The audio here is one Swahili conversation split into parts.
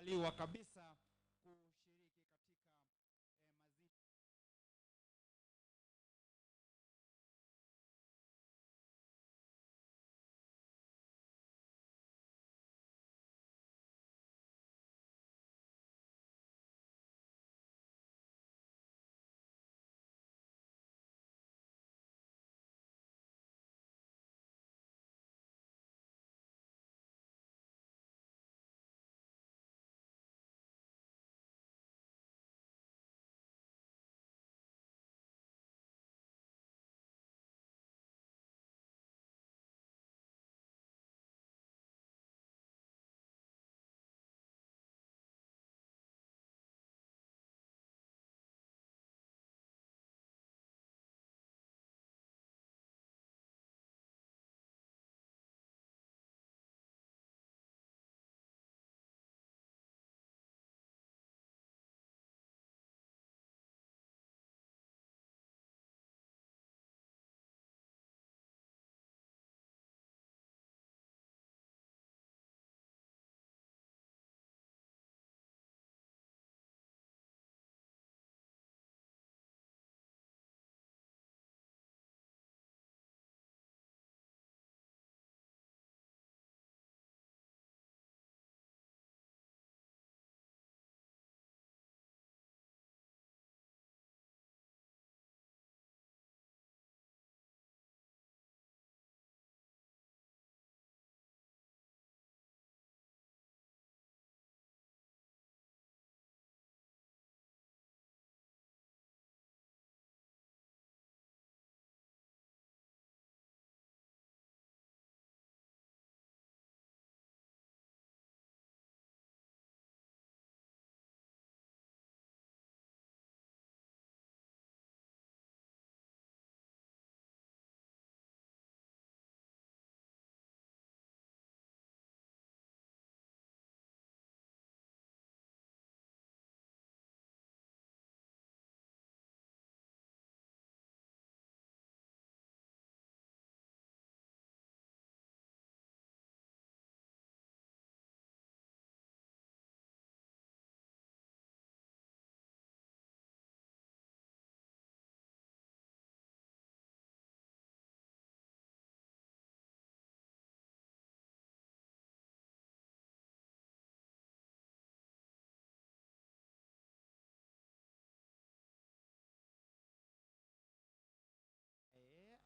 Waliwa kabisa kushiriki katika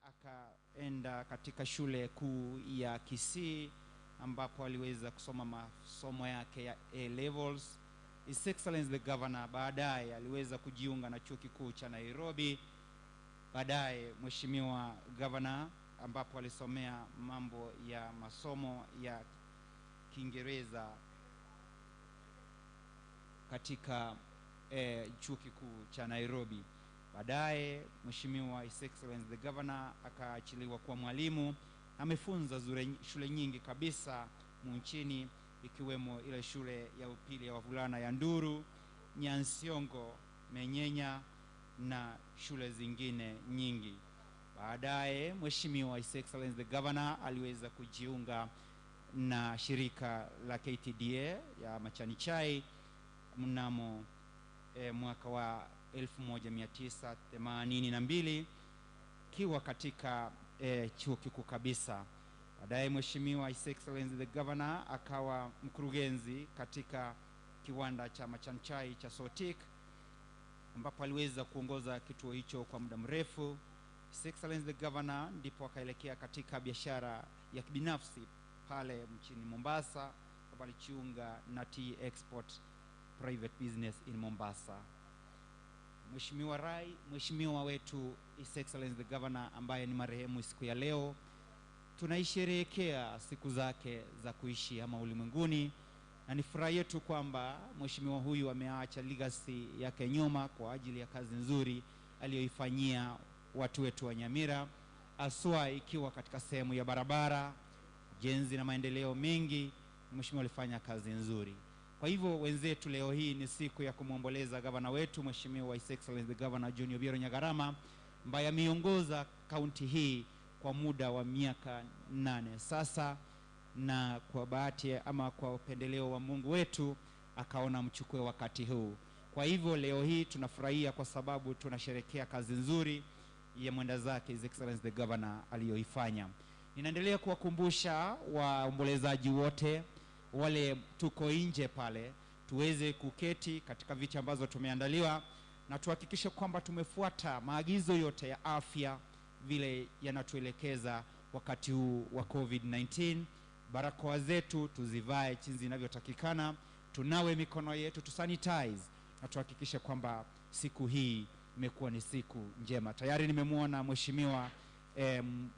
Akaenda katika shule kuu ya Kisii ambapo aliweza kusoma masomo yake ya A levels. His Excellency the Governor baadaye aliweza kujiunga na chuo kikuu cha Nairobi. Baadaye Mheshimiwa Governor ambapo alisomea mambo ya masomo ya Kiingereza katika chuo kikuu cha Nairobi. Baadaye Mheshimiwa His Excellency the Governor akaachiliwa kuwa mwalimu. Amefunza shule nyingi kabisa nchini, ikiwemo ile shule ya upili ya wavulana ya Nduru, Nyansiongo, Menyenya na shule zingine nyingi. Baadaye Mheshimiwa His Excellency the Governor aliweza kujiunga na shirika la KTDA ya Machani Chai mnamo mwaka wa 1982 kiwa katika chuo kikuu kabisa. Baadaye Mheshimiwa His Excellency the Governor akawa mkurugenzi katika kiwanda cha Machani Chai cha Sotik, ambapo aliweza kuongoza kituo hicho kwa muda mrefu. His Excellency the Governor ndipo akaelekea katika biashara ya kibinafsi pale mchini Mombasa, ambapo alijiunga na Tea Export Private Business in Mombasa. Mheshimiwa Rai, Mheshimiwa wetu His Excellency the Governor ambaye ni marehemu siku ya leo, tunaisherehekea siku zake za kuishi ama ulimwenguni, na ni furaha yetu kwamba mheshimiwa huyu ameacha legacy yake nyuma kwa ajili ya kazi nzuri aliyoifanyia watu wetu wa Nyamira, haswa ikiwa katika sehemu ya barabara, ujenzi na maendeleo mengi. Mheshimiwa alifanya kazi nzuri. Kwa hivyo wenzetu, leo hii ni siku ya kumwomboleza gavana wetu Mheshimiwa His Excellency the Governor John Obiero Nyagarama, ambaye ameiongoza kaunti hii kwa muda wa miaka 8 sasa, na kwa bahati ama kwa upendeleo wa Mungu wetu akaona mchukue wakati huu. Kwa hivyo leo hii tunafurahia kwa sababu tunasherekea kazi nzuri ya mwenda zake His Excellency the Governor aliyoifanya. Ninaendelea kuwakumbusha waombolezaji wote wale tuko nje pale, tuweze kuketi katika viti ambazo tumeandaliwa na tuhakikishe kwamba tumefuata maagizo yote ya afya vile yanatuelekeza wakati huu wa COVID-19. Barakoa zetu tuzivae jinsi inavyotakikana, tunawe mikono yetu, tusanitize na tuhakikishe kwamba siku hii imekuwa ni siku njema. Tayari nimemuona mheshimiwa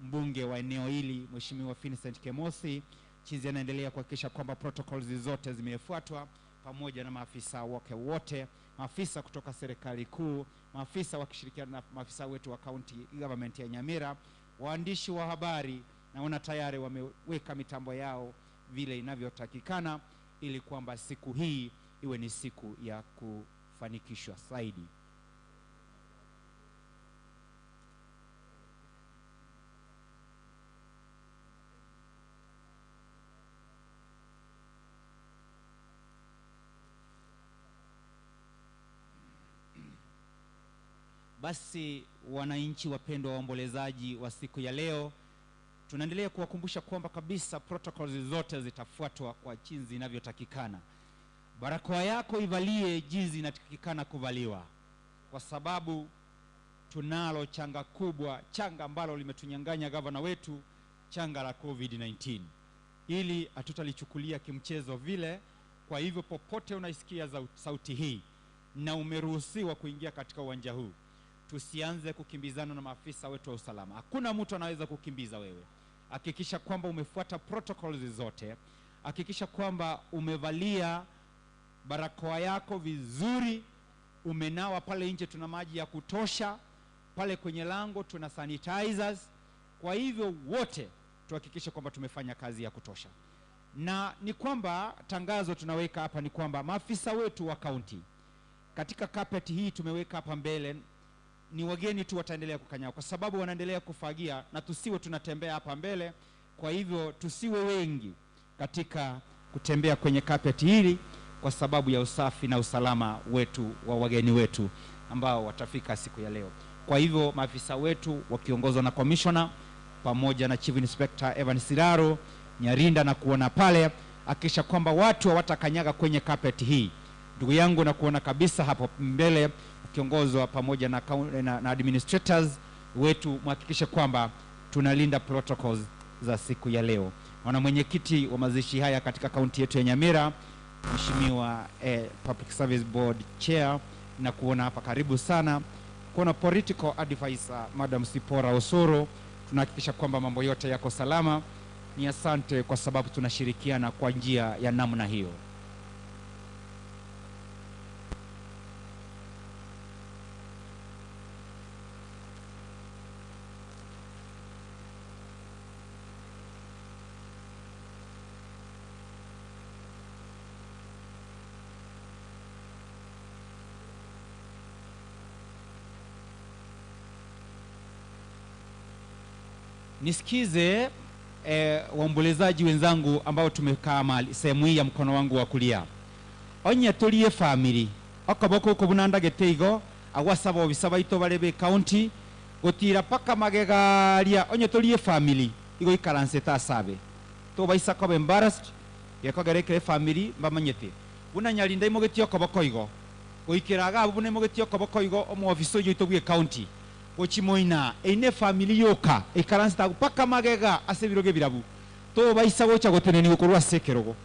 mbunge wa eneo hili Mheshimiwa Vincent Kemosi chizi anaendelea kuhakikisha kwamba protocols zote zimefuatwa pamoja na maafisa wake wote, maafisa kutoka serikali kuu, maafisa wakishirikiana na maafisa wetu wa county government ya Nyamira, waandishi wa habari naona tayari wameweka mitambo yao vile inavyotakikana ili kwamba siku hii iwe ni siku ya kufanikishwa zaidi. Basi wananchi wapendwa, waombolezaji wa siku ya leo, tunaendelea kuwakumbusha kwamba kabisa protocols zote zitafuatwa kwa jinsi inavyotakikana. Barakoa yako ivalie jinsi inatakikana kuvaliwa, kwa sababu tunalo changa kubwa, changa ambalo limetunyang'anya gavana wetu, changa la COVID-19. Ili hatutalichukulia kimchezo vile. Kwa hivyo popote unaisikia sauti hii na umeruhusiwa kuingia katika uwanja huu, tusianze kukimbizana na maafisa wetu wa usalama. Hakuna mtu anaweza kukimbiza wewe. Hakikisha kwamba umefuata protocols zote. Hakikisha kwamba umevalia barakoa yako vizuri, umenawa pale nje, tuna maji ya kutosha, pale kwenye lango tuna sanitizers. Kwa hivyo wote tuhakikishe kwamba tumefanya kazi ya kutosha. Na ni kwamba tangazo tunaweka hapa ni kwamba maafisa wetu wa county katika carpet hii tumeweka hapa mbele, ni wageni tu wataendelea kukanyaga kwa sababu wanaendelea kufagia, na tusiwe tunatembea hapa mbele. Kwa hivyo tusiwe wengi katika kutembea kwenye carpet hili kwa sababu ya usafi na usalama wetu wa wageni wetu ambao watafika siku ya leo. Kwa hivyo maafisa wetu wakiongozwa na commissioner pamoja na Chief Inspector Evan Siraro Nyarinda na kuona pale, hakikisha kwamba watu hawatakanyaga kwenye carpet hii. Ndugu yangu na kuona kabisa hapo mbele ukiongozwa pamoja na administrators wetu, muhakikishe kwamba tunalinda protocols za siku ya leo. Wana mwenyekiti wa mazishi haya katika kaunti yetu ya Nyamira, Mheshimiwa Public Service Board Chair, na kuona hapa karibu sana. Kuna political advisor Madam Sipora Osoro. Tunahakikisha kwamba mambo yote yako salama. Ni asante kwa sababu tunashirikiana kwa njia ya namna hiyo. Nisikize waombolezaji wenzangu ambao tumekaa mahali sehemu hii ya mkono wangu wa kulia. Onye tulie family okoboko uko bunandagete igo agwasaba obisaba ito barebe county gotira paka magegaria. Onye tulie family igo ikaranse ta sabe to baisa ko embarrassed yekogerekere family bamanyete buna nyarinda imogeti okoboko igo goikiraga bune imogeti okoboko igo omu office yo itobwe county gochimoina eine family yoka ikaranse ta paka magega ase biroge birabu to baisa gocha goteneni gokorwa sekerogo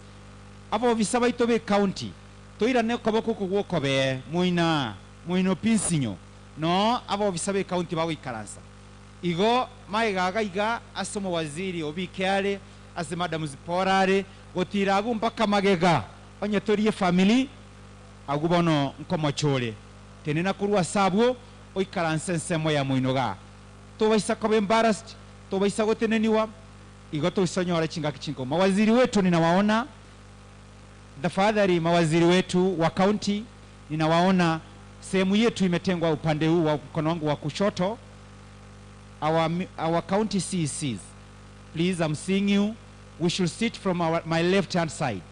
abo bisaba itobe county toirane okoboko kugwokobe moina moino pinsinyo no abo bisabe county bago ikaransa igo maigaga iga asomo waziri obikeare ase madam Ziporare gotiragu mpaka magega onye torie family agubono nkomochore tenena kurwa sabwo oikaranse nsemo ya moinoga to baisa kobe embarrassed to baisa goteneniwa igo to isonyora chingaki chinko. Mawaziri wetu ninawaona, tafadhali mawaziri wetu wa county ninawaona, sehemu yetu imetengwa upande huu wa mkono wangu wa kushoto. Our county CECs, please, I'm seeing you. We should sit from my left hand side.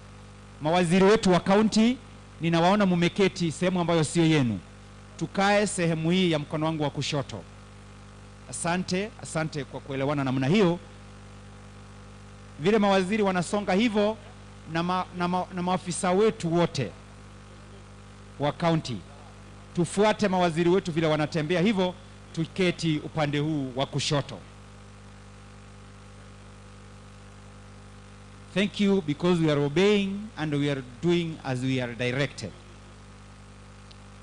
Mawaziri wetu wa county Ninawaona mumeketi sehemu ambayo sio yenu. Tukae sehemu hii ya mkono wangu wa kushoto. Asante, asante kwa kuelewana namna hiyo. Vile mawaziri wanasonga hivyo na maafisa wetu wote wa county, tufuate mawaziri wetu vile wanatembea hivyo, tuketi upande huu wa kushoto. Thank you, because we are obeying and we are doing as we are directed.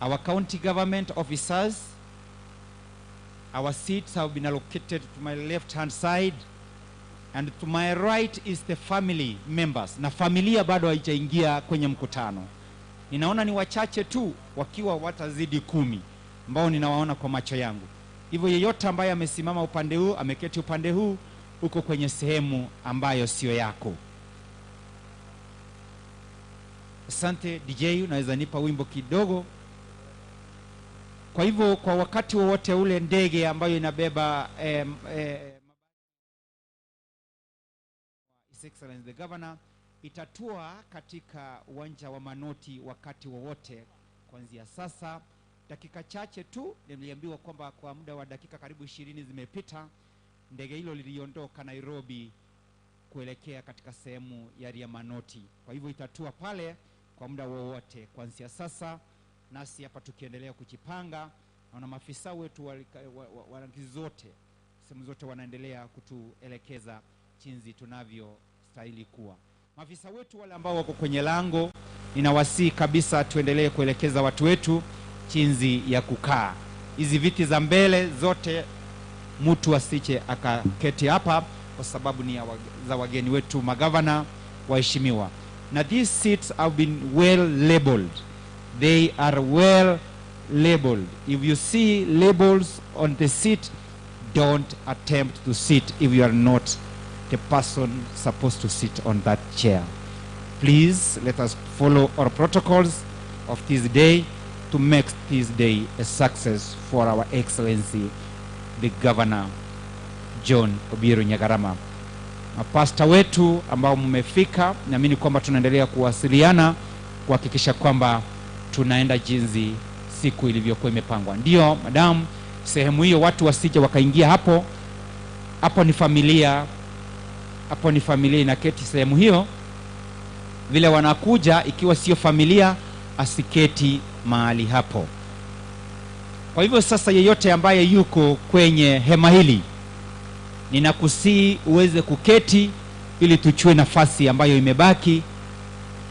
Our county government officers, our seats have been allocated to my left hand side, and to my right is the family members. Na familia bado haijaingia kwenye mkutano. Ninaona ni wachache tu, wakiwa watazidi 10 ambao ninawaona kwa macho yangu. Hivyo yeyote ambaye amesimama upande huu, ameketi upande huu, uko kwenye sehemu ambayo sio yako. Asante DJ, unaweza nipa wimbo kidogo. Kwa hivyo kwa wakati wowote ule ndege ambayo inabeba His Excellency the Governor itatua katika uwanja wa Manoti wakati wowote kuanzia sasa. Dakika chache tu, niliambiwa kwamba kwa muda wa dakika karibu 20 zimepita, ndege hilo liliondoka Nairobi kuelekea katika sehemu ya Riamanoti. Kwa hivyo itatua pale kwa muda wowote kuanzia sasa. Nasi hapa tukiendelea kujipanga, na maafisa wetu wa rangi zote, sehemu zote wanaendelea kutuelekeza jinsi tunavyostahili kuwa. Maafisa wetu wale ambao wako kwenye lango, ninawasihi kabisa tuendelee kuelekeza watu wetu jinsi ya kukaa. Hizi viti za mbele zote mtu asiche akaketi hapa, kwa sababu ni za wageni wetu magavana waheshimiwa. Na these seats have been well labeled. They are well labeled. If you see labels on the seat, don't attempt to sit if you are not the person supposed to sit on that chair. Please let us follow our protocols of this day to make this day a success for our Excellency the Governor John Obiero Nyagarama. Mapasta wetu ambao mmefika, naamini kwamba tunaendelea kuwasiliana kuhakikisha kwamba tunaenda jinsi siku ilivyokuwa imepangwa. Ndio madam, sehemu hiyo watu wasije wakaingia hapo. Hapo ni familia, hapo ni familia inaketi sehemu hiyo. Vile wanakuja, ikiwa sio familia asiketi mahali hapo. Kwa hivyo sasa, yeyote ambaye yuko kwenye hema hili, ninakusihi uweze kuketi ili tuchue nafasi ambayo imebaki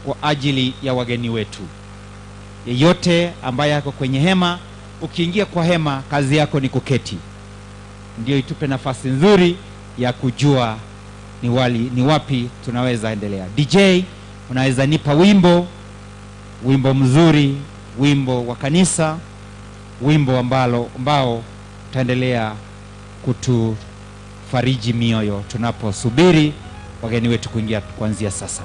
kwa ajili ya wageni wetu. Yeyote ambaye ako kwenye hema, ukiingia kwa hema kazi yako ni kuketi, ndio itupe nafasi nzuri ya kujua ni wapi tunaweza endelea. DJ, unaweza nipa wimbo, wimbo mzuri, wimbo wa kanisa, wimbo ambao utaendelea kutufariji mioyo tunaposubiri wageni wetu kuingia kuanzia sasa.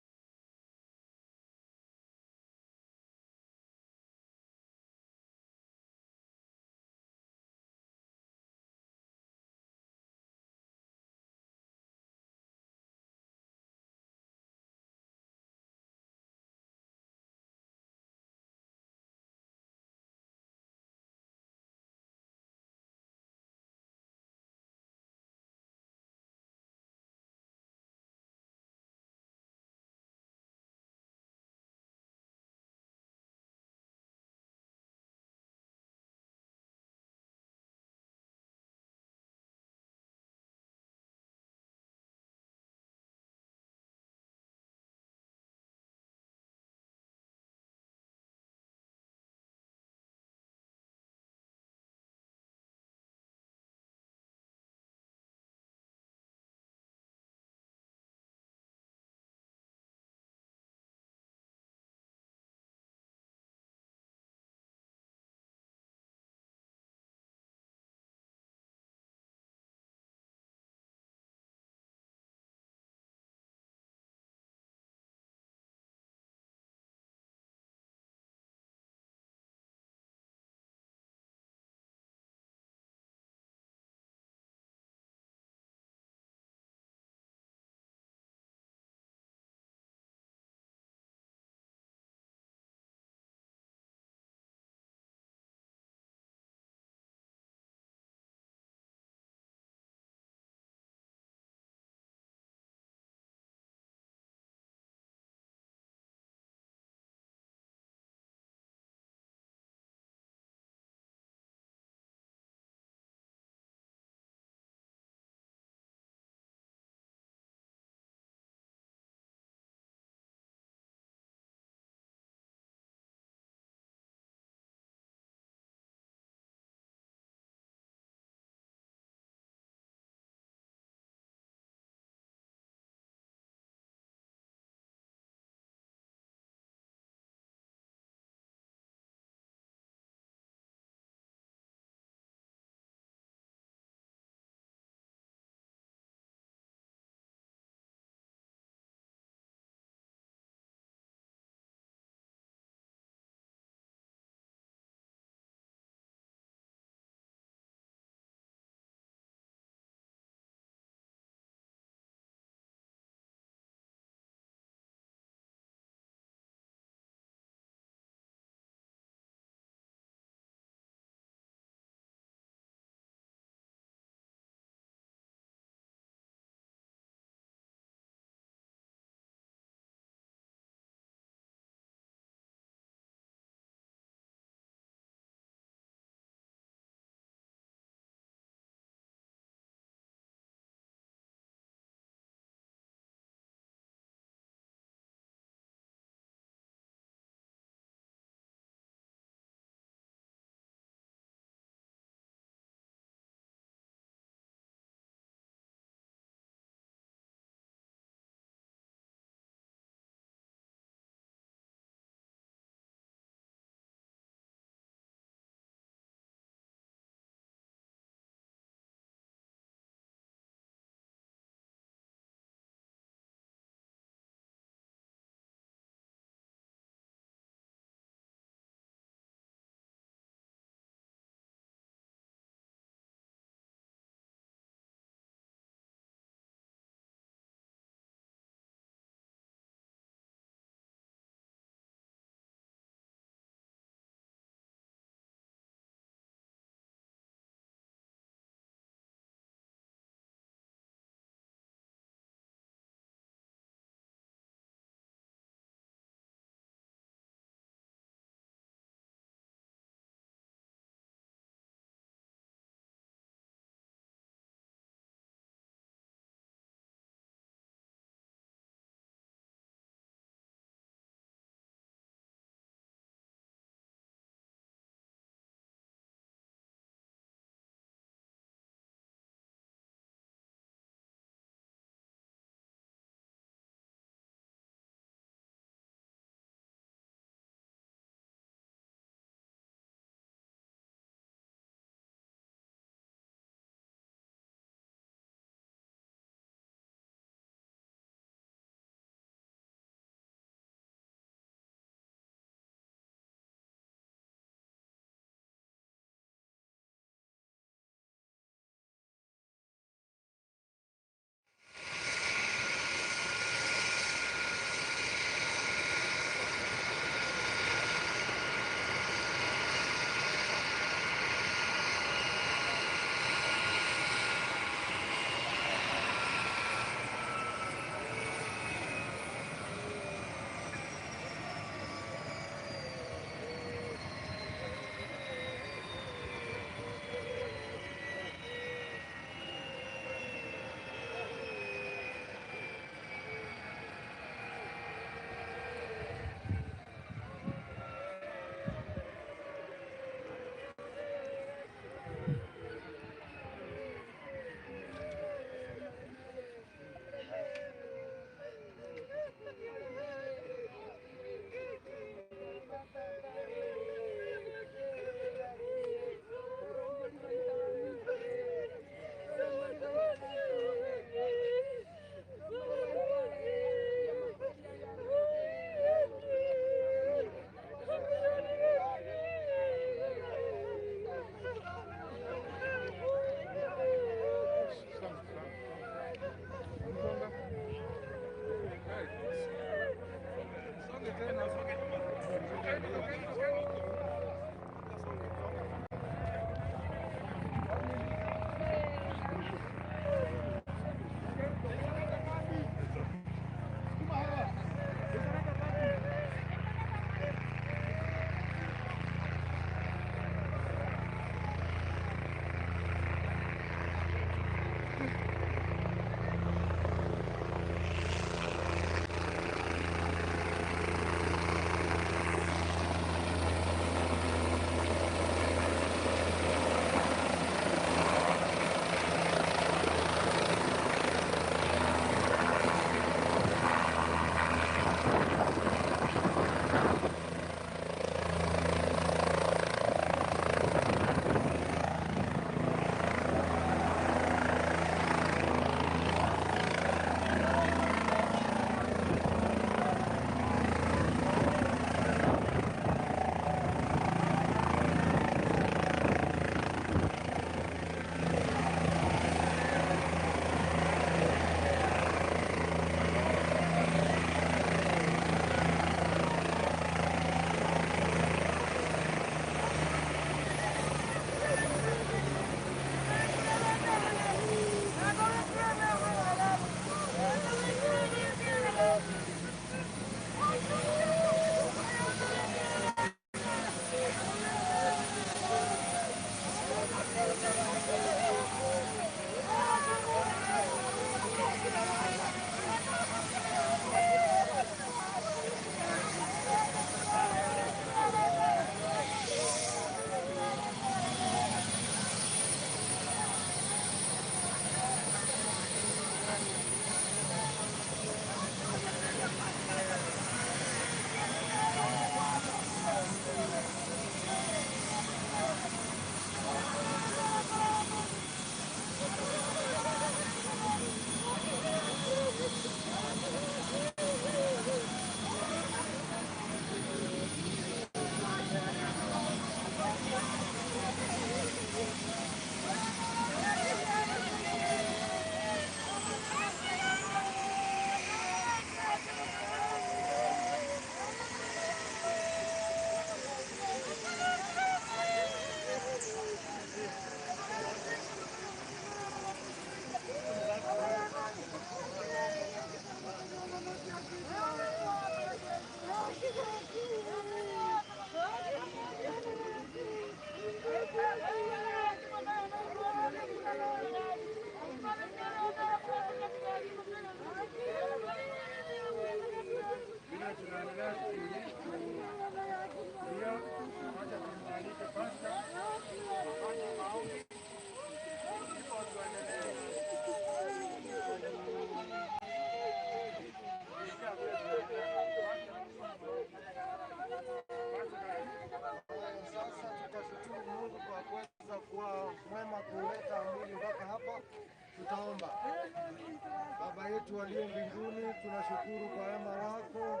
Yetu aliye mbinguni, tunashukuru kwa wema wako,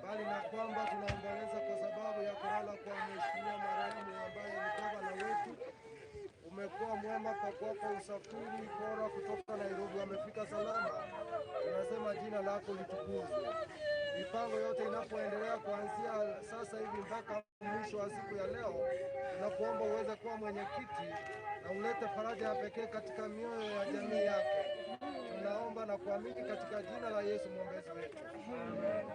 bali na kwamba tunaomboleza kwa sababu ya kulala kwa mheshimiwa marehemu ambaye ni gavana wetu. Umekuwa mwema kwa kuwapa usafiri bora kutoka Nairobi, wamefika salama. Tunasema jina lako litukuzwe. Mipango yote inapoendelea kuanzia sasa hivi mpaka mwisho wa siku ya leo, tunakuomba uweze kuwa mwenyekiti na ulete faraja ya pekee katika mioyo ya jamii yake. Tunaomba na kuamini katika jina la Yesu mwombezi wetu. Amen.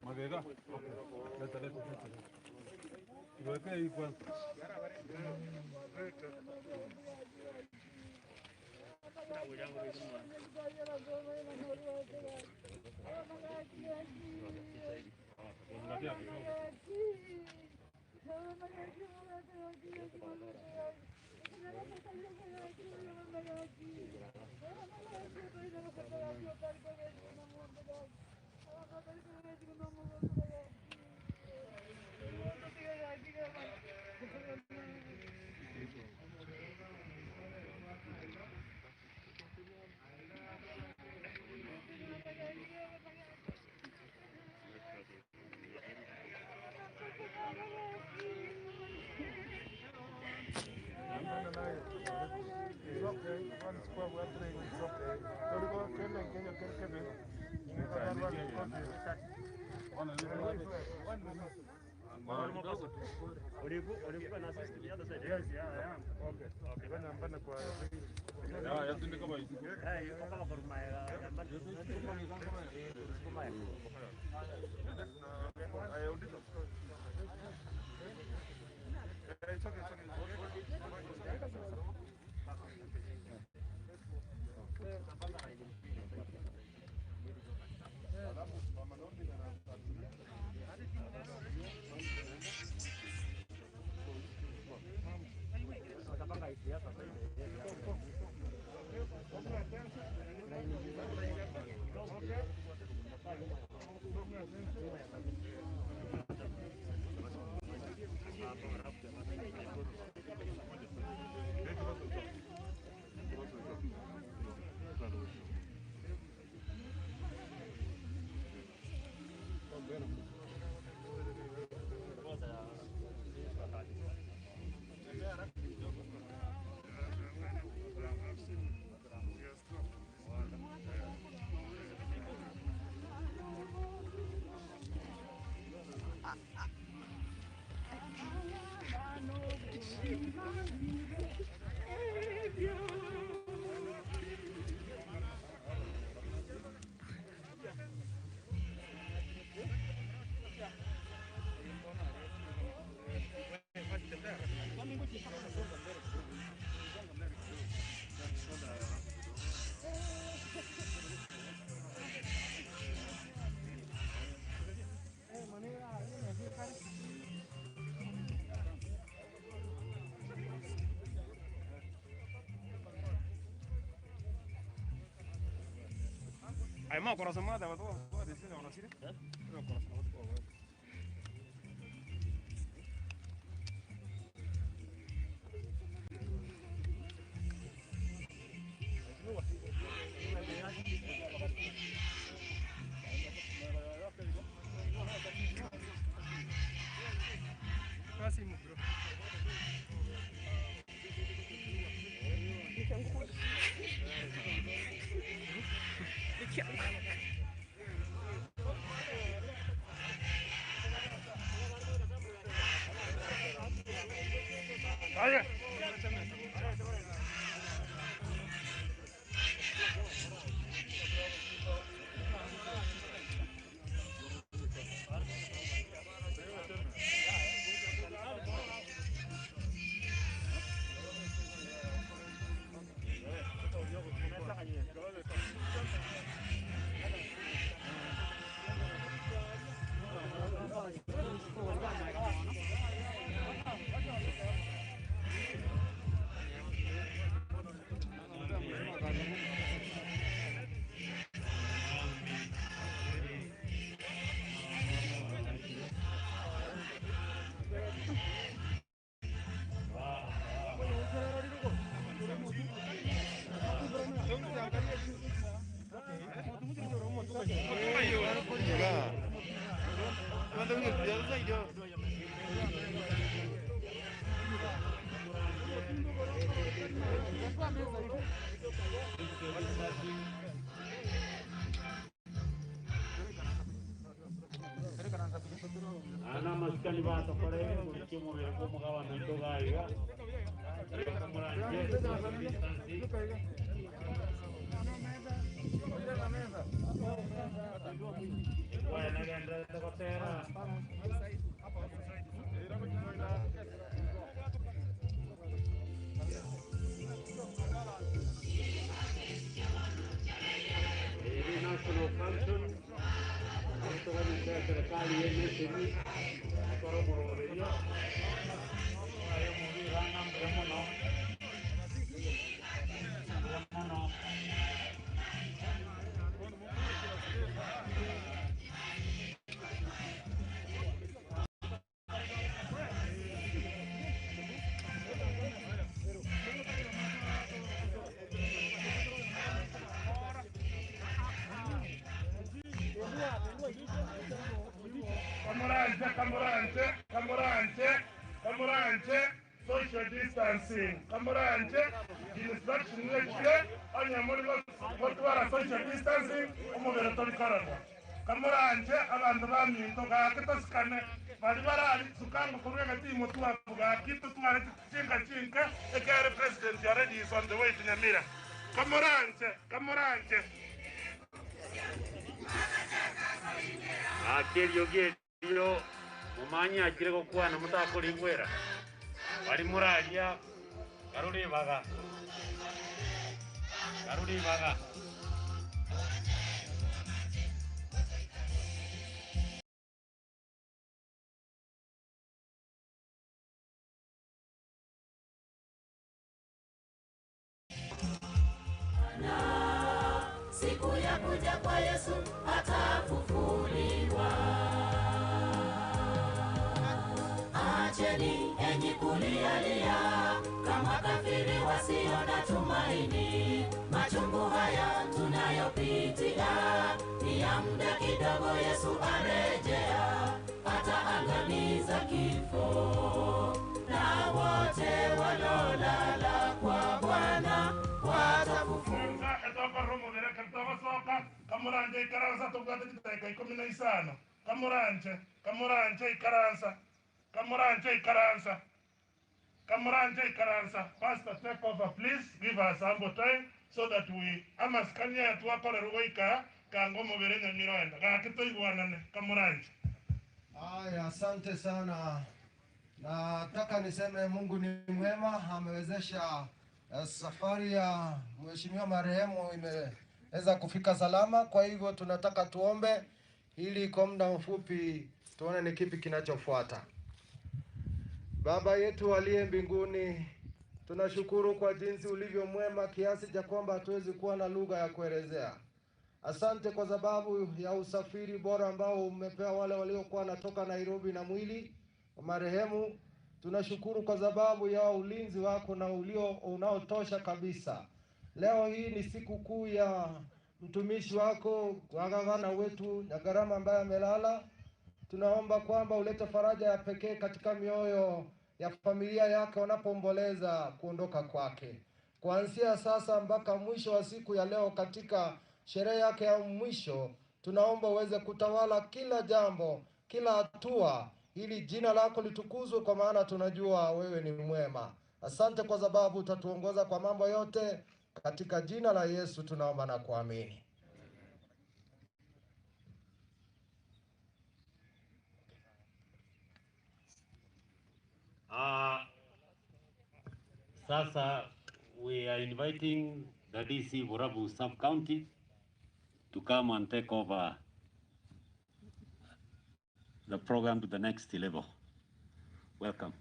Magega. Leta, leta, leta. Iweke hii kwanza. Ay, ma corazón mata, va todo, todo te sirve, ¿no sirve? No, corazón, va todo. Casi, bro. Social distancing. Kamuranje instruction nechire anya muri gotwara social distancing omubere tori corona. Kamuranje abantu baminto gakitosikane bari barari sukango kurwega timu twavuga kitu tware chinka chinka ekere president already is on the way to Nyamira. Kamuranje, kamuranje. Akerio gerio mumanya akire gokwana mutakorigwera. Bari muraria garuri baga. Garuri baga. Siku ya kuja kwa Yesu atafufuliwa. Acheni enyi kulialia kama kafiri wasio na tumaini. Machungu haya tunayopitia ni ya muda kidogo, Yesu arejea, ataangamiza kifo na wote walolala kwa Bwana watafufuka. Kamuranje ikaransa tugate kiteka 15. Kamuranje, kamuranje ikaransa. Kamuranje ikaransa. Kamuranje ikaransa. Pastor, take over please. Give us ample time so that we amaskanya tuwakore rugoika kango mubere Nyamira gakitoigwanane. Kamuranje. Haya, asante sana. Nataka niseme Mungu ni mwema, amewezesha safari ya mheshimiwa marehemu imeweza kufika salama. Kwa hivyo tunataka tuombe ili kwa muda mfupi tuone ni kipi kinachofuata. Baba yetu aliye mbinguni, tunashukuru kwa jinsi ulivyo mwema kiasi cha kwamba hatuwezi kuwa na lugha ya kuelezea. Asante kwa sababu ya usafiri bora ambao umepewa wale waliokuwa wanatoka Nairobi na mwili marehemu. Tunashukuru kwa sababu ya ulinzi wako na ulio unaotosha kabisa. Leo hii ni siku kuu ya mtumishi wako gavana wetu Nyagarama ambaye amelala. Tunaomba kwamba ulete faraja ya pekee katika mioyo ya familia yake wanapoomboleza kuondoka kwake. Kuanzia sasa mpaka mwisho wa siku ya leo katika sherehe yake ya mwisho, tunaomba uweze kutawala kila jambo, kila hatua, ili jina lako litukuzwe, kwa maana tunajua wewe ni mwema. Asante kwa sababu utatuongoza kwa mambo yote. Katika jina la Yesu tunaomba na kuamini. Sasa we are inviting the DC Borabu sub-county to come and take over the program to the next level. Welcome.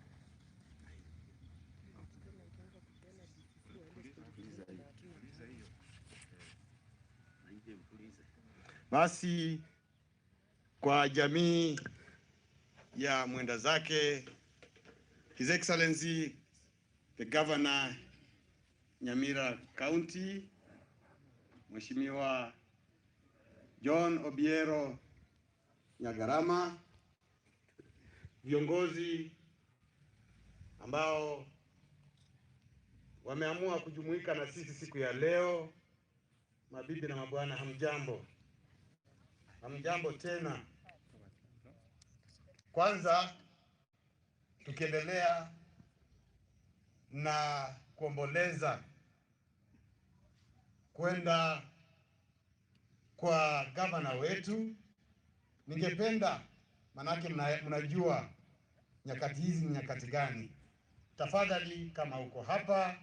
Basi kwa jamii ya mwenda zake His Excellency the Governor Nyamira County, Mheshimiwa John Obiero Nyagarama, viongozi ambao wameamua kujumuika na sisi siku ya leo, mabibi na mabwana, hamjambo. Hamjambo tena. Kwanza tukiendelea na kuomboleza kwenda kwa gavana wetu, ningependa, manake mnajua nyakati hizi ni nyakati gani, tafadhali kama uko hapa,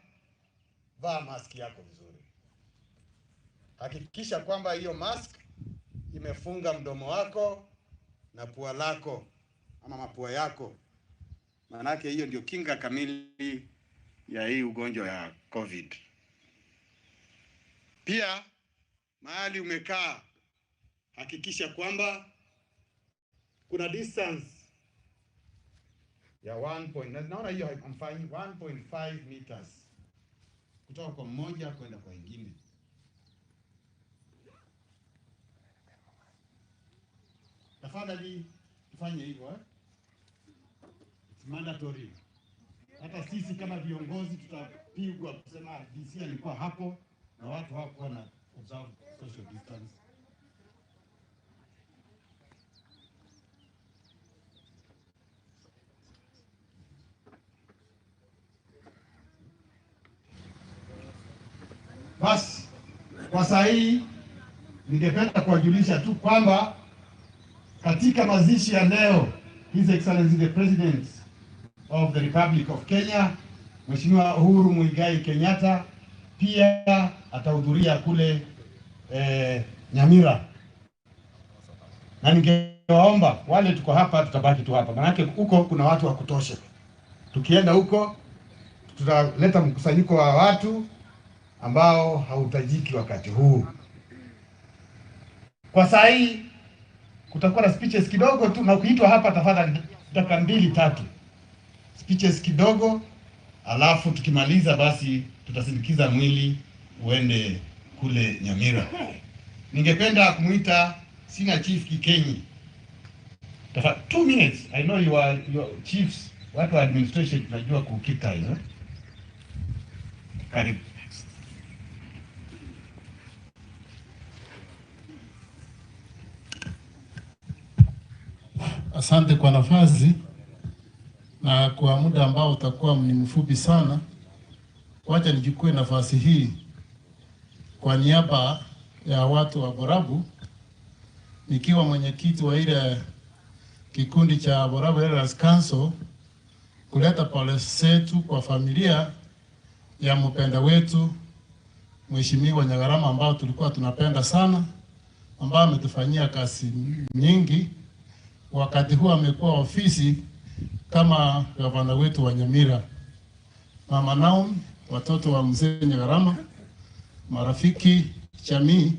vaa maski yako vizuri. Hakikisha kwamba hiyo mask imefunga mdomo wako na pua lako ama mapua yako, manake hiyo ndio kinga kamili ya hii ugonjwa ya COVID. Pia mahali umekaa, hakikisha kwamba kuna distance ya 1. Naona hiyo hamfanyi, 1.5 meters kutoka kwa mmoja kwenda kwa wengine. Tafadhali tufanye hivyo, eh? It's mandatory. Hata sisi kama viongozi tutapigwa kusema DC alikuwa hapo na watu hawakuwa na observe social distance. Basi kwa saa hii ningependa kuwajulisha tu kwamba katika mazishi ya leo, His Excellency the President of the Republic of Kenya, Mheshimiwa Uhuru Muigai Kenyatta pia atahudhuria kule Nyamira. Na ningewaomba wale tuko hapa tutabaki tu hapa, maanake huko kuna watu wa kutosha. Tukienda huko tutaleta mkusanyiko wa watu ambao hautajiki wakati huu. Kwa saa hii kutakuwa na speeches kidogo tu, na ukiitwa hapa tafadhali dakika mbili tatu, speeches kidogo, alafu tukimaliza basi tutasindikiza mwili uende kule Nyamira. Ningependa kumuita Senior Chief Kikenyi. Tafadhali 2 minutes. I know you are your chiefs, watu wa administration tunajua ku keep time, eh? Karibu. Asante kwa nafasi na kwa muda ambao utakuwa ni mfupi sana. Wacha nichukue nafasi hii kwa niaba ya watu wa Borabu, nikiwa mwenyekiti wa ile kikundi cha Borabu Elders Council, kuleta pole zetu kwa familia ya mpenda wetu Mheshimiwa Nyagarama ambao tulikuwa tunapenda sana, ambao ametufanyia kazi nyingi. Wakati huu amekuwa ofisi kama gavana wetu wa Nyamira. Mama Naomi, watoto wa mzee Nyagarama, marafiki, jamii,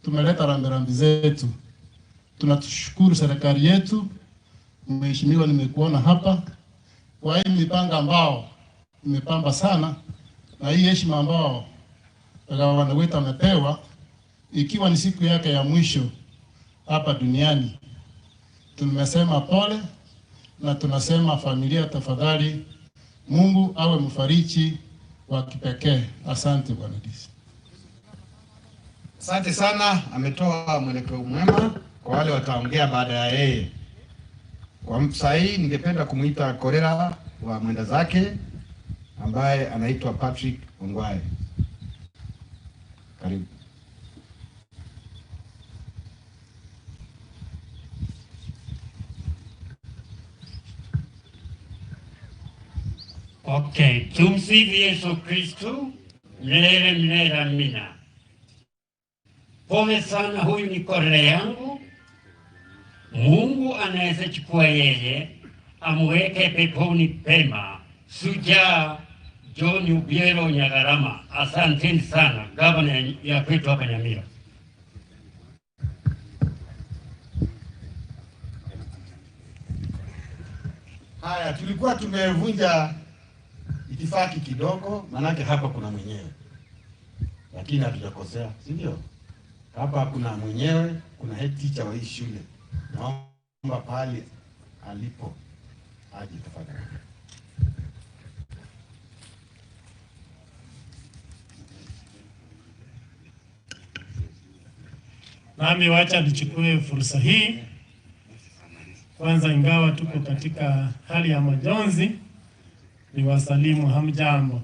tumeleta rambirambi zetu. Tunashukuru serikali yetu. Mheshimiwa, nimekuona hapa kwa hii mipango ambao imepamba sana na hii heshima ambao gavana wetu amepewa, ikiwa ni siku yake ya mwisho hapa duniani. Tumesema pole na tunasema familia, tafadhali Mungu awe mfariji wa kipekee. Asante Bwana DC. Asante sana, ametoa mwelekeo mwema kwa wale wataongea baada ya yeye. Kwa saa hii ningependa kumuita Korera wa mwenda zake ambaye anaitwa Patrick Ongwae. Karibu. Okay, tumsifu Yesu Kristu milele milele, amina. Pole sana, huyu ni Korera yangu. Mungu anaweza chukua yeye amweke peponi pema. Sujaa John Obiero Nyagarama, asanteni sana gavana ya kwetu hapa Nyamira. Haya, tulikuwa tumevunja itifaki kidogo, manake hapa kuna mwenyewe, lakini hatujakosea, si ndio? Hapa kuna mwenyewe, kuna head teacher wa hii shule. Naomba pahali alipo aje tafadhali. Nami wacha nichukue fursa hii kwanza, ingawa tuko katika hali ya majonzi, ni wasalimu hamjambo.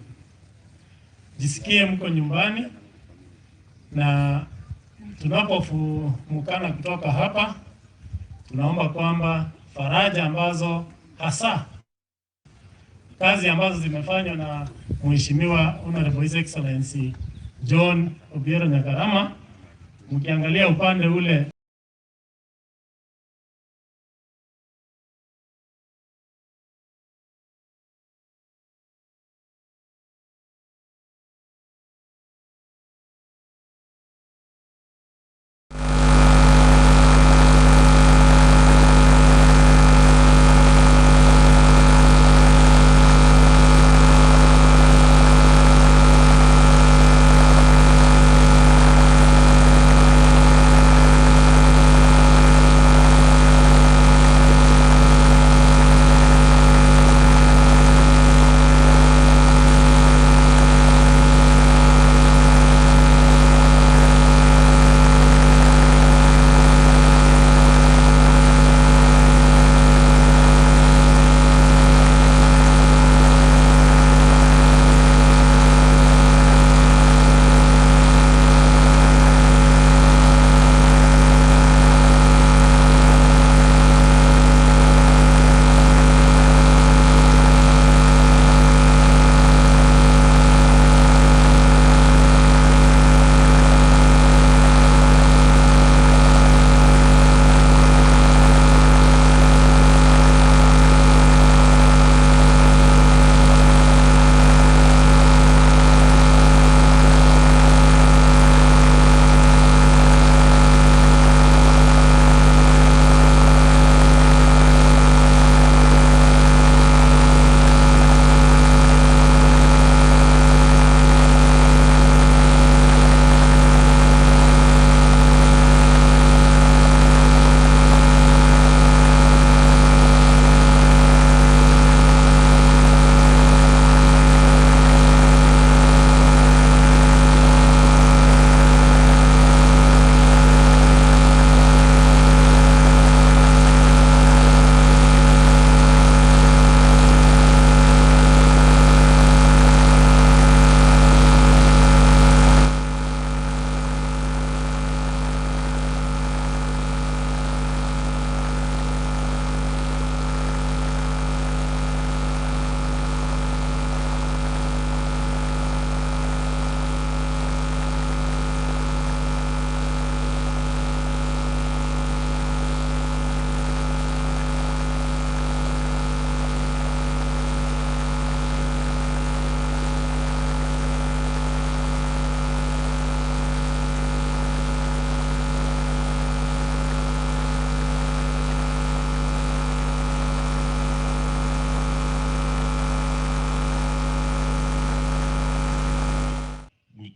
Jisikie mko nyumbani, na tunapofumukana kutoka hapa, tunaomba kwamba faraja ambazo hasa kazi ambazo zimefanywa na Mheshimiwa Honorable His Excellency John Obiero Nyagarama, mkiangalia upande ule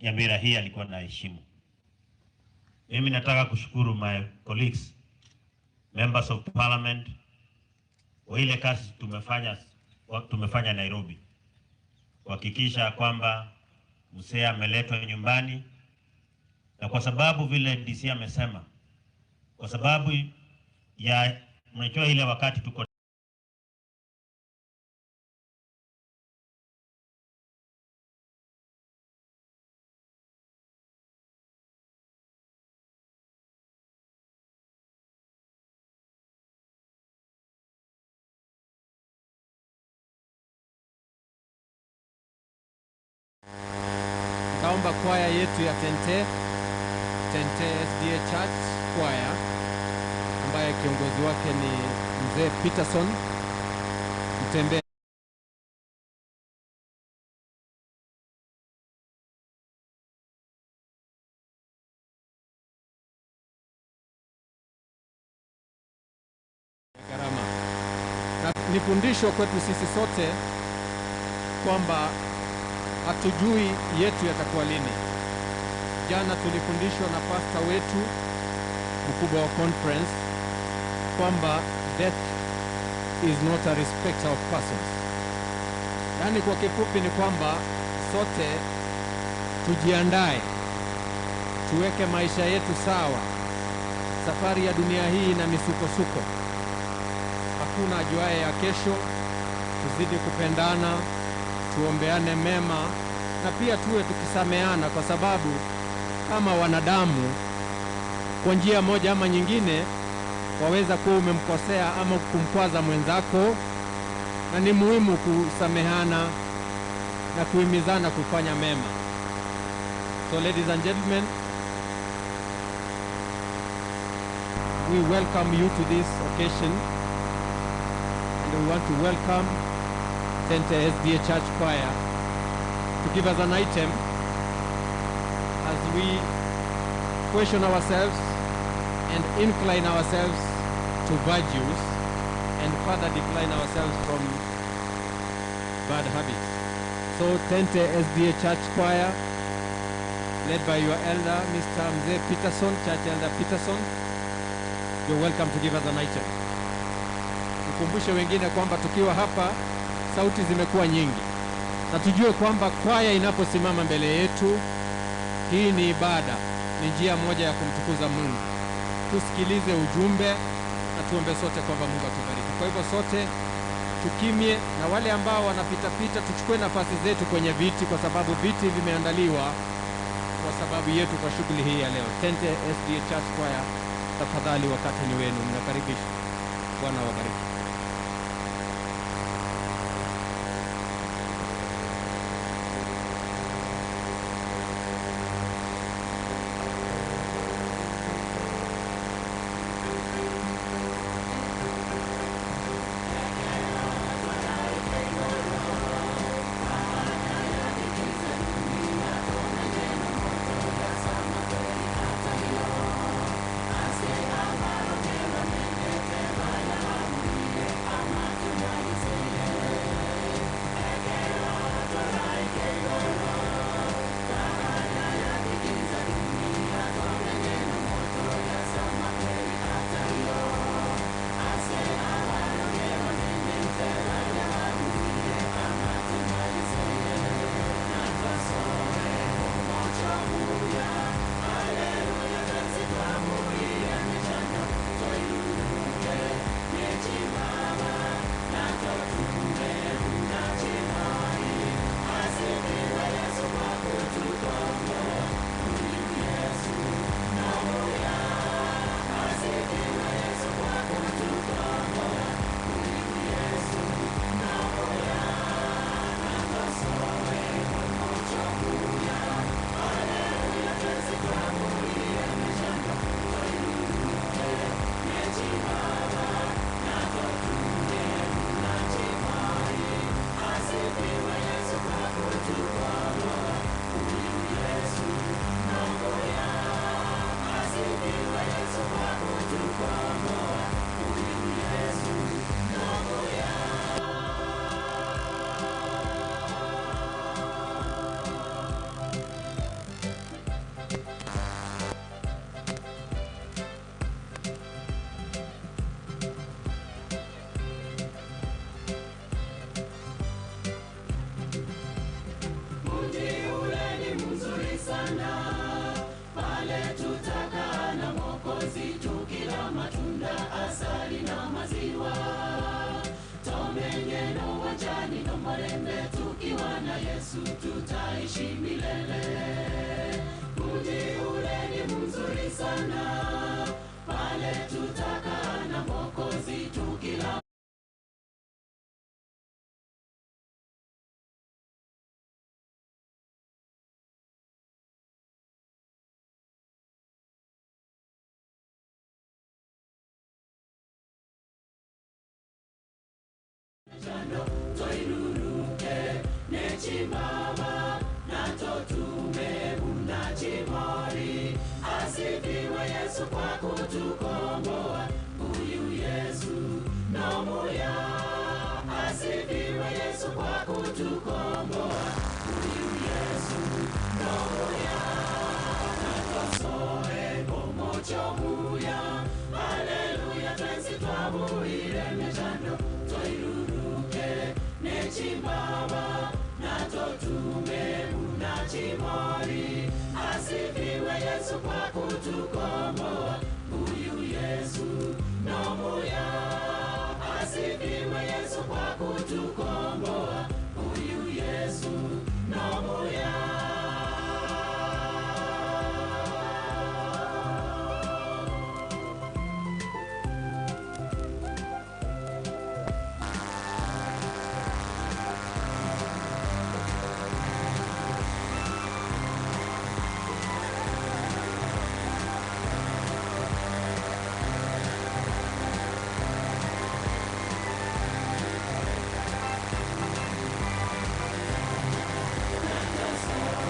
Nyamira hii alikuwa na heshimu. Mimi nataka kushukuru my colleagues, members of parliament, kwa ile kazi tumefanya Nairobi kuhakikisha kwamba mzee ameletwa nyumbani, na kwa sababu vile DC amesema, kwa sababu ya mnajua ile wakati tuko Nitaomba kwaya yetu ya Tente, Tente SDA Church Choir, ambaye kiongozi wake ni Mzee Peterson Mtembe. Gharama. Na ni fundisho kwetu sisi sote kwamba hatujui yetu yatakuwa lini. Jana tulifundishwa na pasta wetu mkubwa wa conference kwamba death is not a respecter of persons. Yaani kwa kifupi ni kwamba sote tujiandae, tuweke maisha yetu sawa. Safari ya dunia hii ina misukosuko, hakuna ajuaye ya kesho. Tuzidi kupendana, tuombeane mema, na pia tuwe tukisameana, kwa sababu kama wanadamu kwa njia moja ama nyingine waweza kuwa umemkosea ama kumkwaza mwenzako, na ni muhimu kusamehana na kuhimizana kufanya mema. So ladies and gentlemen, we welcome you to this occasion, and we want to welcome Tente SDA Church Choir to give us an item as we question ourselves and incline ourselves to virtues and further decline ourselves from bad habits. So Tente SDA Church Choir, led by your elder, Mr. Mzee Peterson, Church Elder Peterson, you're welcome to give us an item. Nikumbushe wengine kwamba tukiwa hapa sauti zimekuwa nyingi, na tujue kwamba kwaya inaposimama mbele yetu, hii ni ibada, ni njia moja ya kumtukuza Mungu. Tusikilize ujumbe na tuombe sote kwamba Mungu atubariki. Kwa hivyo sote tukimie, na wale ambao wanapita pita tuchukue nafasi zetu kwenye viti, kwa sababu viti vimeandaliwa kwa sababu yetu kwa shughuli hii ya leo. Tente SDA Church Choir, tafadhali wakati ni wenu, mnakaribishwa. Bwana wabariki. sana, pale tutakaa na Mwokozi tukila matunda, asali na maziwa. Tomenye no wanjani no marembe, tukiwa na Yesu tutaishi milele. Mji ule ni mzuri sana, pale tutakaa na Mwokozi tukila Chando toiruruke nechimama natotume unachimori. Asifiwe Yesu kwa kutukomboa, huyu Yesu nomuya. Asifiwe Yesu kwa kutukomboa, huyu Yesu nomuya. Natosoe bomochomuya, haleluya twensi twabuire mechando toiruruke nechimama natotume unachimori. Asifiwe Yesu kwa kutukomboa, huyu Yesu nomuya. Asifiwe Yesu kwa kutukomboa, huyu Yesu nomuya. Natosoe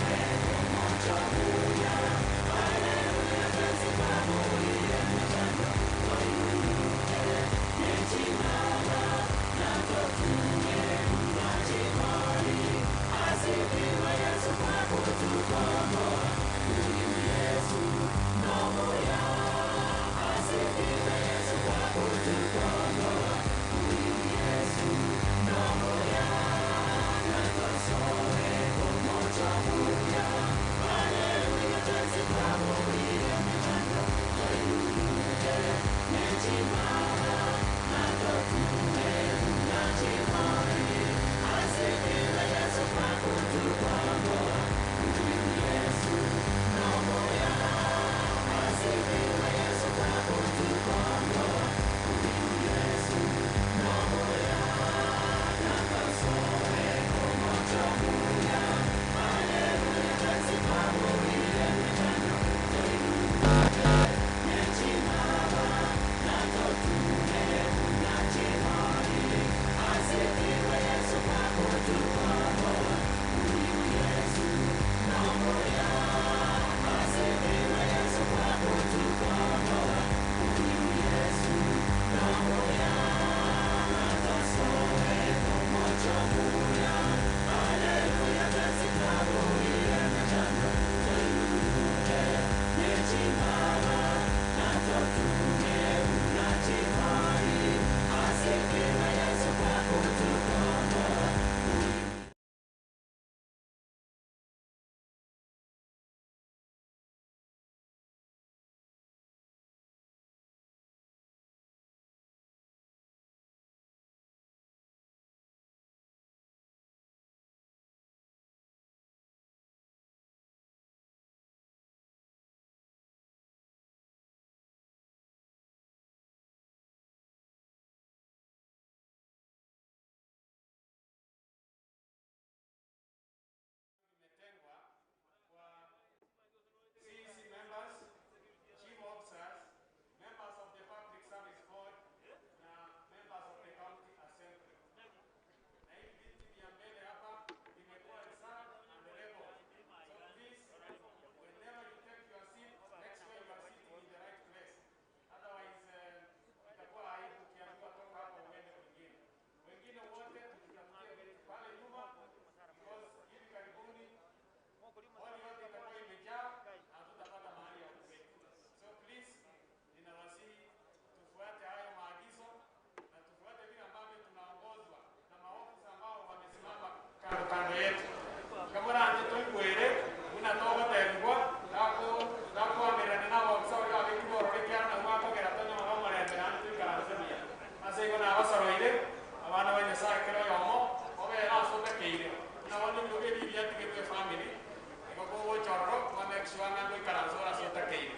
Make sure ng'ando ikaranzora sotakeire.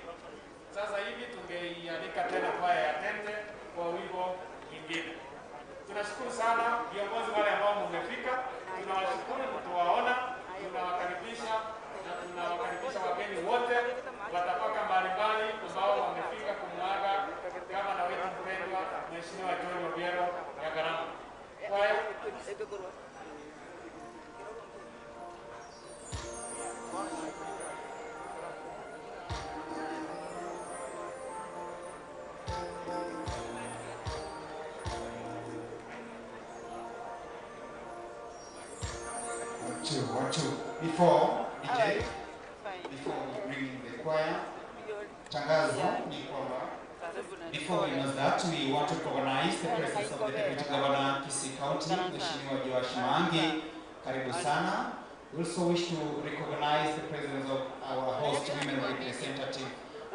Sasa hivi tungeialika tena kwaya ya Tente kwa wimbo mwingine. Tunashukuru sana viongozi wale ambao mmefika, tunawashukuru mtuwaona, tunawakaribisha na tunawakaribisha wageni wote watapaka mbalimbali ambao wamefika kumuaga gavana wetu mpendwa Mheshimiwa John Obiero Nyagarama. Kwaya. Two, one, two. Before DJ, before we bring in the choir, tangazo ni kwamba before we know that we want to recognize the presence of the Deputy Governor Kisii County, Mheshimiwa Joash Maangi. Karibu sana. We also wish to recognize the presence of our host women representative,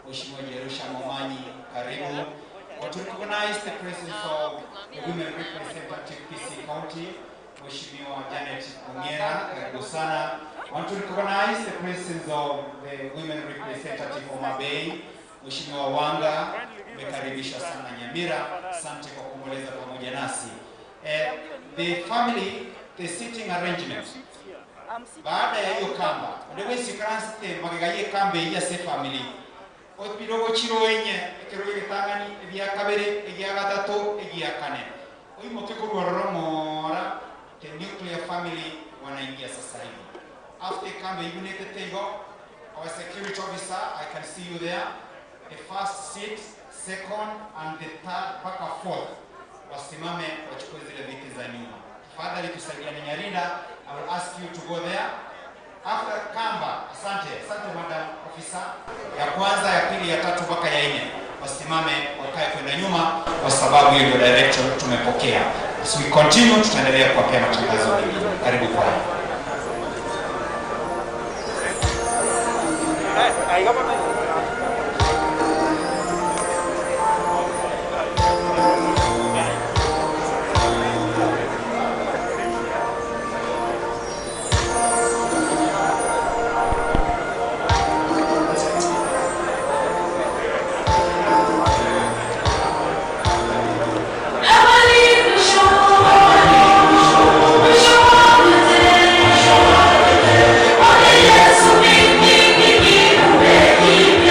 Mheshimiwa Jerusha Momanyi. Karibu. Want to recognize the presence of the women representative Kisii County, Mheshimiwa Janet Ongera, karibu sana. Want to recognize the presence of the women representative Homa Bay, Mheshimiwa Wanga, umekaribishwa sana Nyamira, asante kwa kuomboleza pamoja nasi. The family, the sitting arrangement. Baada ya hiyo kamba, ndewesi kranste magigaye kambe ya se family. Obirogo chiro enye, ekero gitangani, ebya kabere, ebya gatatu, ebya kane. Oimoke kurwa mora. The nuclear family wanaingia sasa hivi. After kambe unit table, our security officer, I can see you there. The first seat, second and the third mpaka fourth wasimame wachukue zile viti za nyuma. Tafadhali tusaidiane Nyarinda, I will ask you to go there. After kamba, asante, asante madam officer. Ya kwanza, ya pili, ya tatu mpaka ya nne wasimame wakae kwenda nyuma kwa sababu hiyo ndio direction tumepokea. As we continue, tutaendelea kuwapea matangazo mengine. Karibu kwa. Yesu mimi ni kiumbe.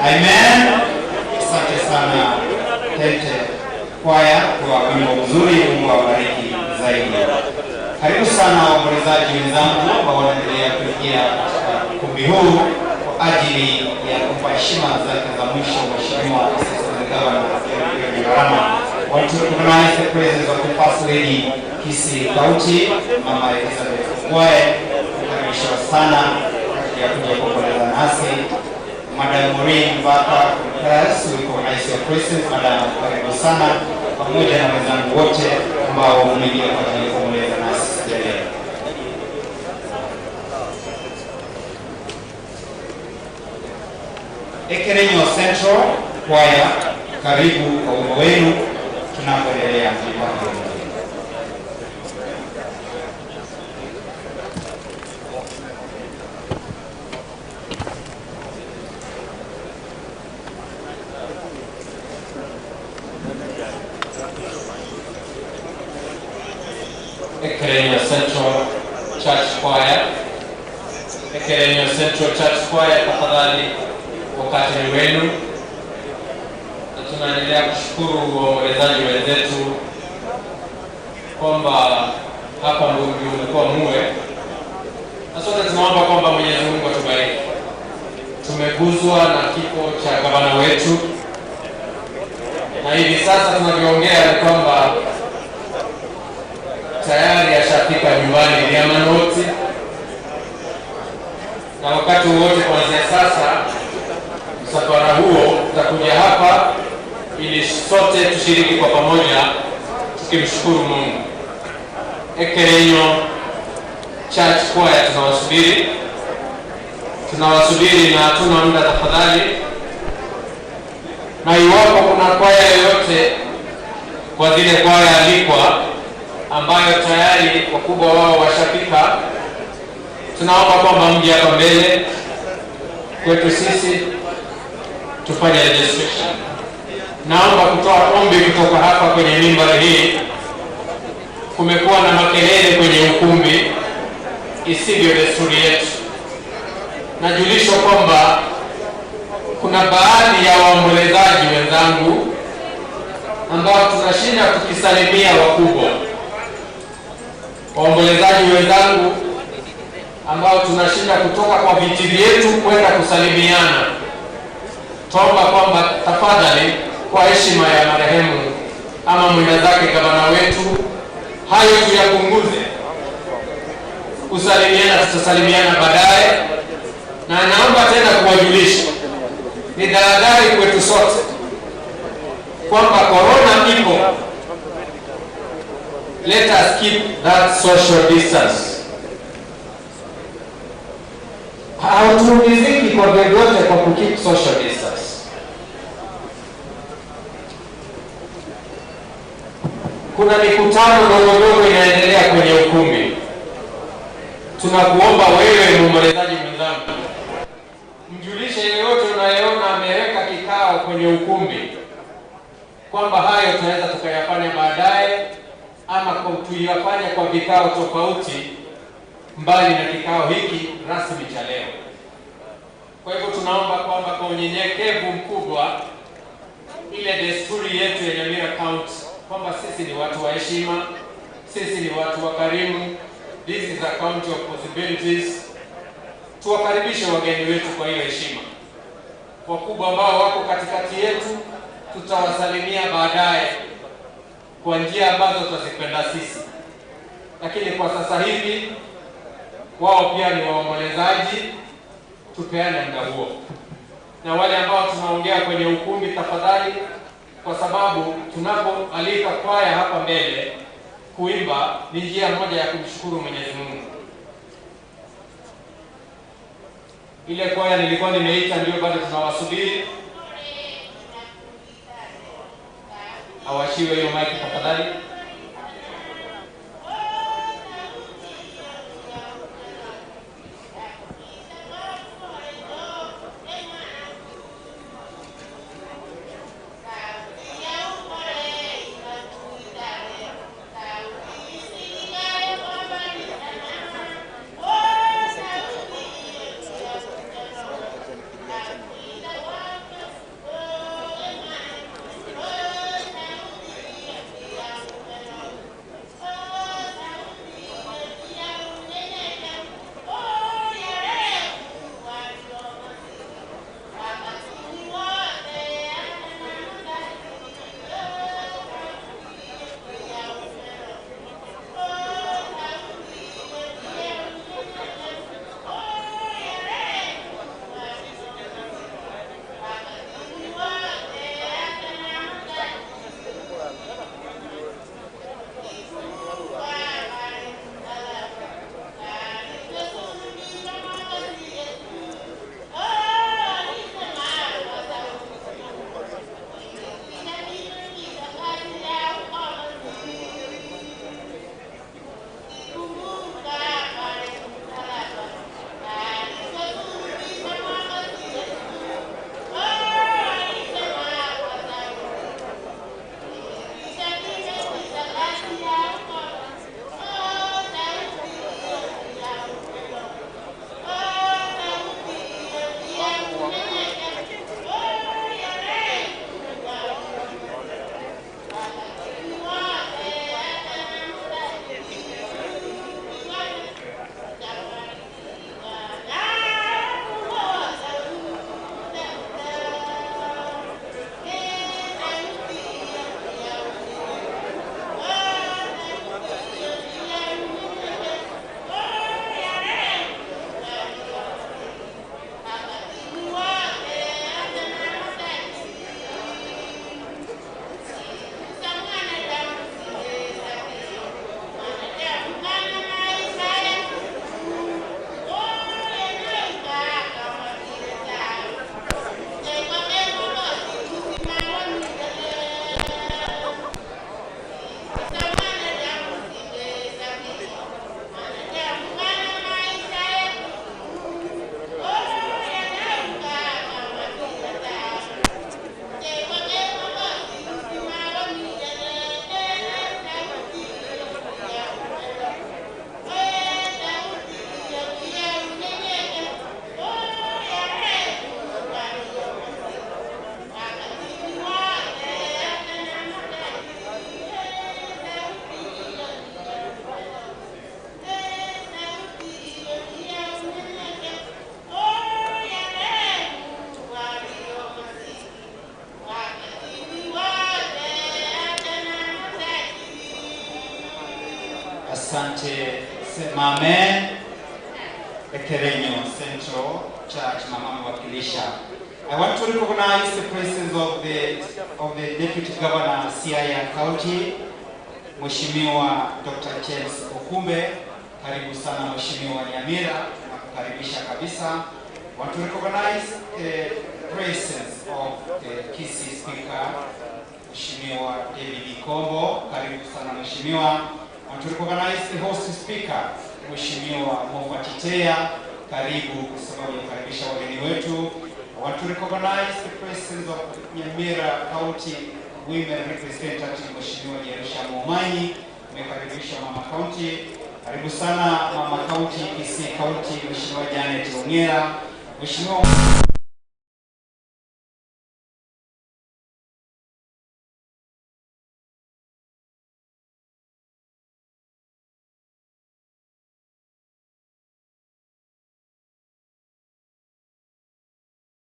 Amen. Asante sana Tente Kwaya kwa wimbo mzuri. Mungu awabariki zaidi. Karibu sana waombolezaji wenzangu ambao wanaendelea kuingia katika ukumbi huu kwa ajili ya kumpa heshima zake za mwisho Mheshimiwa Assistant Governor Nyagarama. Want to recognize the presence of the First Lady Kisii County, Mama Elizabeth Ongwae, kukaribishwa sana kwa ajili ya kuja kuomboleza nasi. Madam Maureen Mbaka from Paris, we recognize your presence. Madam, karibu sana pamoja na wenzangu wote ambao mmeingia kwa ajili ya kuomboleza nasi siku ya leo. Ekerenyo Central Choir, karibu kwa wimbo wenu tunapoendelea mipango mingine. Ekerenyo Central Church Choir. Ekerenyo Central Church Choir, tafadhali wakati ni wenu, na tunaendelea kushukuru waombolezaji wenzetu kwamba hapa ndio umekuwa muwe, na sote tunaomba kwamba Mwenyezi Mungu atubariki. Tumeguzwa na kifo cha gavana wetu, na hivi sasa tunavyoongea ni kwamba tayari ashafika nyumbani Riamanoti, na wakati wowote kuanzia sasa msafara huo utakuja hapa ili sote tushiriki kwa pamoja tukimshukuru Mungu. Ekerenyo Church Choir tunawasubiri, tunawasubiri na hatuna muda tafadhali. Na iwapo kuna kwaya yoyote kwa zile kwaya alikwa ambayo tayari wakubwa wao washafika, tunaomba kwamba mje hapa mbele kwetu sisi tufanye registration. Naomba kutoa ombi kutoka hapa kwenye mimbari hii. Kumekuwa na makelele kwenye ukumbi isivyo desturi yetu. Najulishwa kwamba kuna baadhi ya waombolezaji wenzangu ambao tunashinda tukisalimia wakubwa. Waombolezaji wenzangu ambao tunashinda kutoka kwa viti vyetu kwenda kusalimiana, tuomba kwamba tafadhali, kwa heshima ya marehemu ama mwenda zake gavana wetu, hayo tuyapunguze. Kusalimiana tutasalimiana baadaye, na naomba tena kuwajulisha, ni tahadhari kwetu sote kwamba korona ipo. Let us keep that social distance. Hatuumiziki kwa vyovyote kwa kukeep social distance. Kuna mikutano ndogo ndogo inaendelea kwenye ukumbi. Tunakuomba wewe muombolezaji mwenzangu, mjulishe yeyote unayeona ameweka kikao kwenye ukumbi kwamba hayo tunaweza tukayafanya baadaye ama tuyafanye kwa vikao tofauti mbali na kikao hiki rasmi cha leo. Kwa hivyo tunaomba kwamba kwa unyenyekevu mkubwa, ile desturi yetu ya Nyamira County kwamba sisi ni watu wa heshima, sisi ni watu wakarimu, this is a county of possibilities. Tuwakaribishe wageni wetu kwa hiyo heshima. Wakubwa ambao wako katikati yetu tutawasalimia baadaye kwa njia ambazo tutazipenda sisi, lakini kwa sasa hivi wao pia ni waombolezaji, tupeane muda huo. Na wale ambao tunaongea kwenye ukumbi, tafadhali, kwa sababu tunapoalika kwaya hapa mbele kuimba ni njia moja ya kumshukuru Mwenyezi Mungu. Ile kwaya nilikuwa nimeita ndio bado tunawasubiri. Awashiwe hiyo mic tafadhali. Asante, sema amen. Ekerenyo Central Church, mama amewakilisha. I want to recognize the presence of the Deputy Governor, Siaya County, Mheshimiwa Dr. James Okumbe. Karibu sana Mheshimiwa Nyamira, nakukaribisha kabisa. Want to recognize the presence of the Kisii Speaker, Mheshimiwa David Kombo. Karibu sana Mheshimiwa. Want to recognize the host speaker, Mheshimiwa Moffat Iteya. Karibu kwa sababu ya kukaribisha wageni wetu. I want to recognize the presence of Nyamira County Women Representative, Mheshimiwa Jerusha Momanyi. Umekaribisha Mama County. Karibu sana Mama County, Kisii County, Mheshimiwa Janet Ongera. Mheshimiwa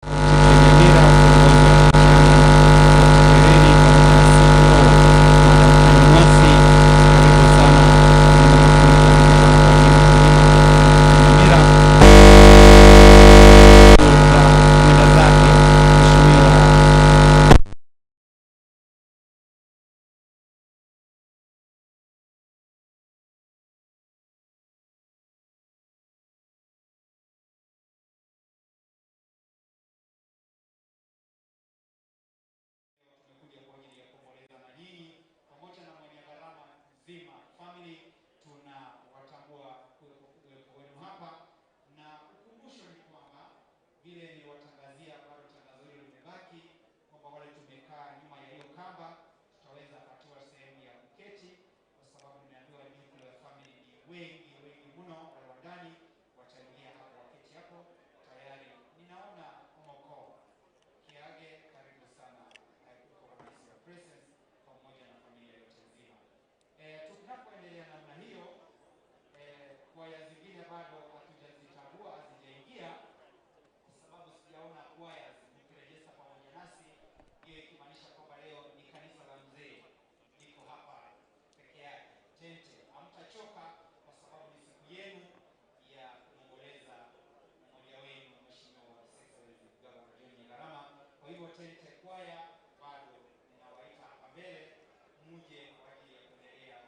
Nyamira ukiongozwa na Chairman Dr. Kereri pamoja na CEO Madam Animwasi. Karibu sana, tumekaribishwa na kwa niaba nzima Nyamira za mwenda zake Mheshimiwa. Tumekuja kwa ajili ya kuomboleza na nyinyi pamoja na mwenye gharama nzima family. Tunawatambua kuwepo wenu hapa, na ukumbusho ni kwamba vile niliwatangazia, bado tangazo hilo limebaki kwamba wale tumekaa nyuma ya hiyo kamba tutaweza patiwa sehemu ya kuketi, kwa sababu nimeambiwa nuclear family ni wengi wengi mno, wale wa ndani wataingia hapo waketi hapo tayari. Ninaona Omoko Kiage, karibu sana. I recognize your presence pamoja na familia yote nzima. Tunapoendelea namna hiyo, kwaya zingine bado hatujazitambua, hazijaingia kwa sababu sijaona kwaya zikirejesta pamoja nasi, hiyo ikimaanisha kwamba leo ni kanisa la mzee liko hapa peke yake. Tente, hamtachoka kwa sababu ni siku yenu ya kumwomboleza mmoja wenu, Mheshimiwa His Excellency Governor John Nyagarama. Kwa hivyo Tente kwaya bado ninawaita hapa mbele muje kwa ajili ya kuendelea.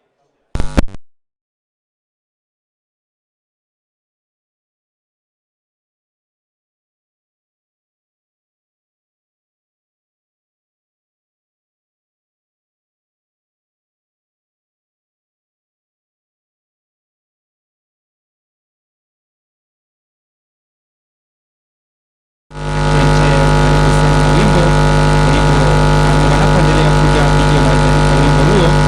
Tente, karibu sana na wimbo. Kwa hivyo wanapoendelea kuja, DJ anaweza nipa wimbo huo.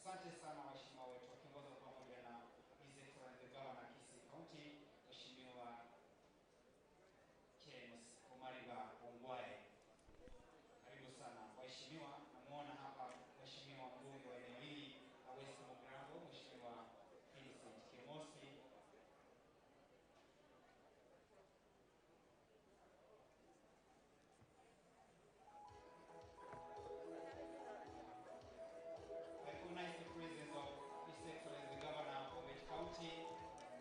Asante sana waheshimiwa wetu wakiongozwa pamoja na His Excellency the Governor Kisii County, Mheshimiwa James Omariba Ongwae. Karibu sana waheshimiwa. Namuona hapa Mheshimiwa mbunge wa eneo hili la West Mugirango, Mheshimiwa Vincent Kemosi. Recognize the presence of His Excellency the Governor of Bomet County.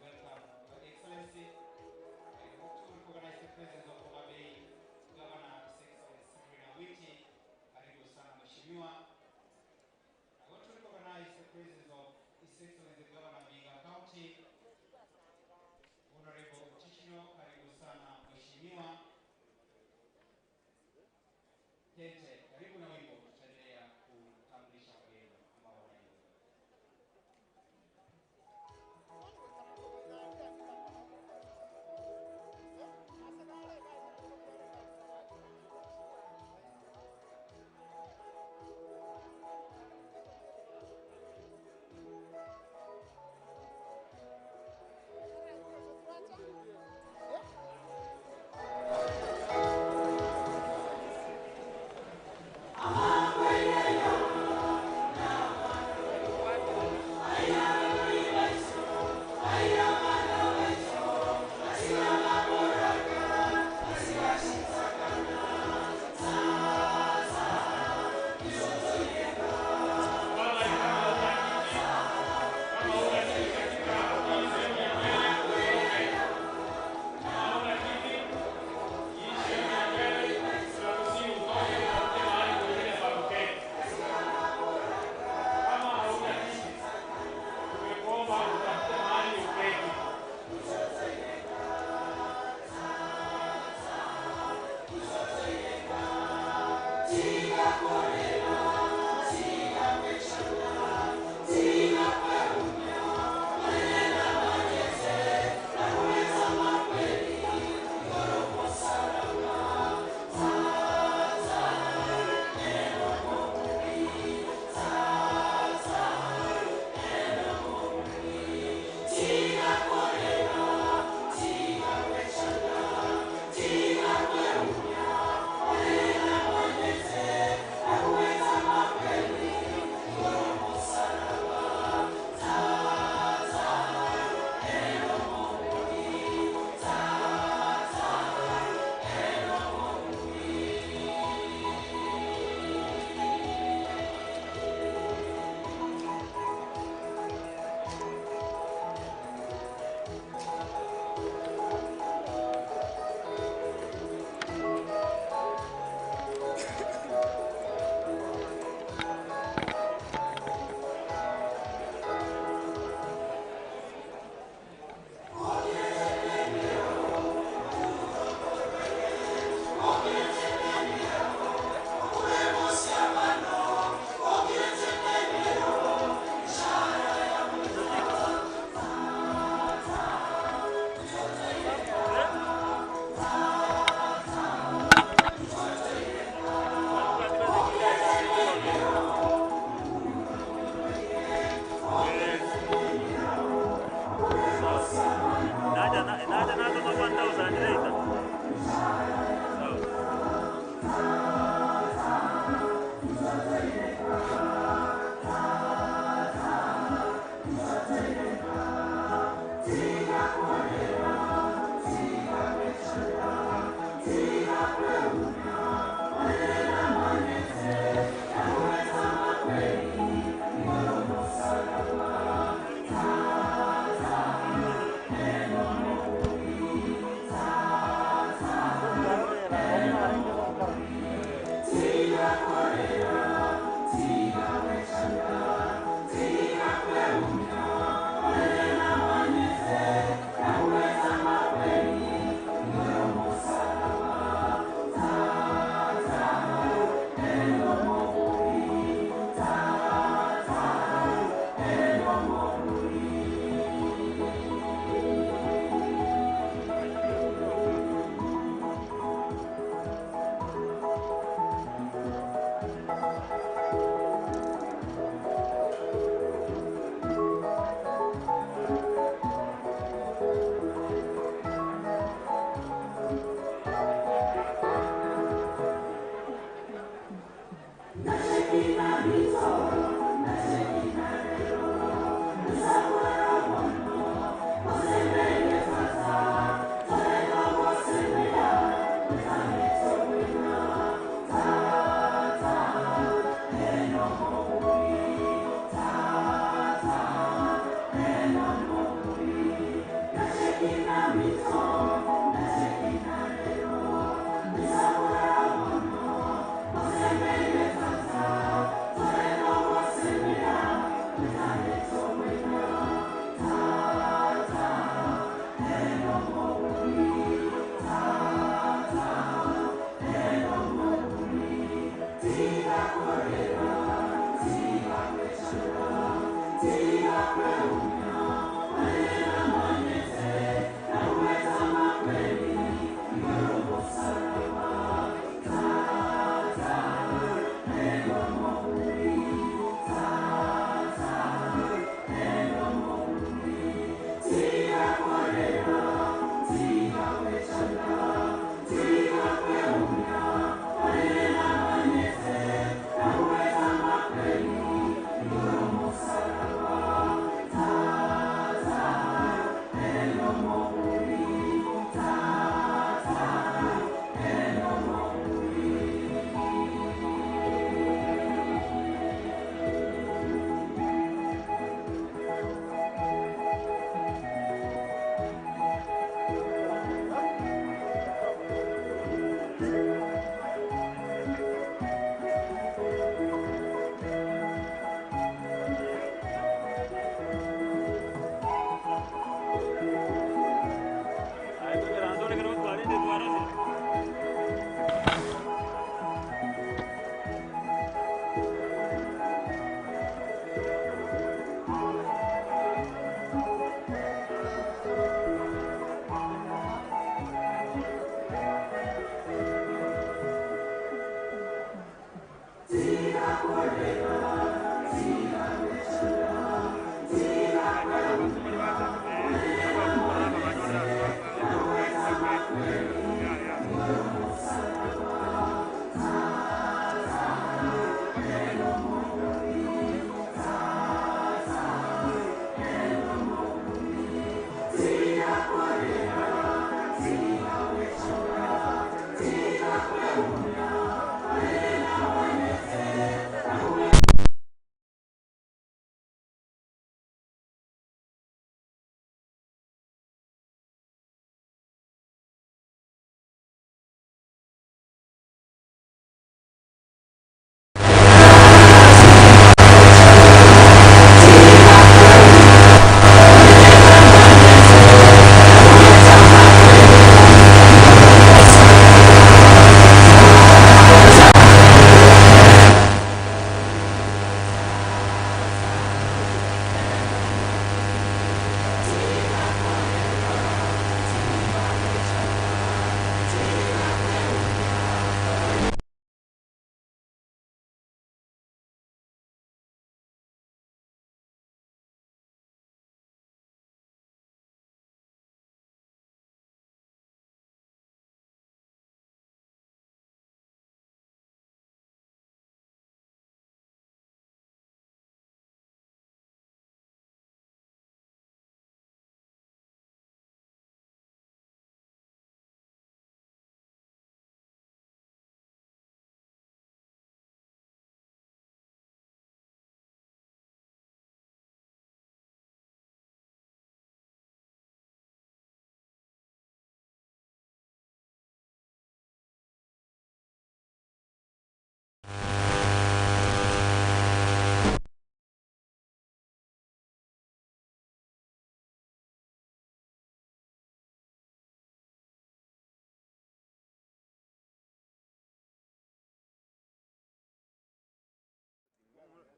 Welcome, Your Excellency. I hope to recognize the presence of Homa Bay Governor, His Excellency Sabrina Witi. Karibu sana Mheshimiwa. I want to recognize the presence of His Excellency the Governor of Vihiga County, Honorable Otichilo. Karibu sana Mheshimiwa. Tente, karibu na wimbo, tutaendelea kutambulisha wageni ambao wanaimba.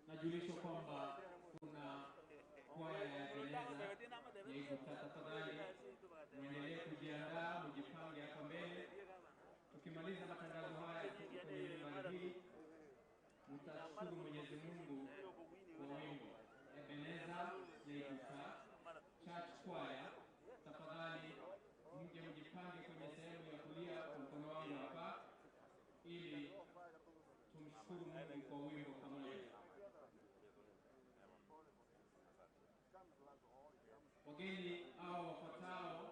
Najulishwa kwamba kuna kwaya ya Ebeneza Nyaiguta. Tafadhali muendelee kujiandaa, mjipange hapa mbele. Tukimaliza matangazo haya kutoka kwenye mimbari hii, mtashukuru Mwenyezi Mungu kwa wimbo Ebeneza Nyaiguta Church Choir. Tafadhali mje mjipange kwenye sehemu ya kulia kwa mkono wangu hapa, ili tumshukuru Mungu kwa wimbo pamoja. Wageni hao wafuatao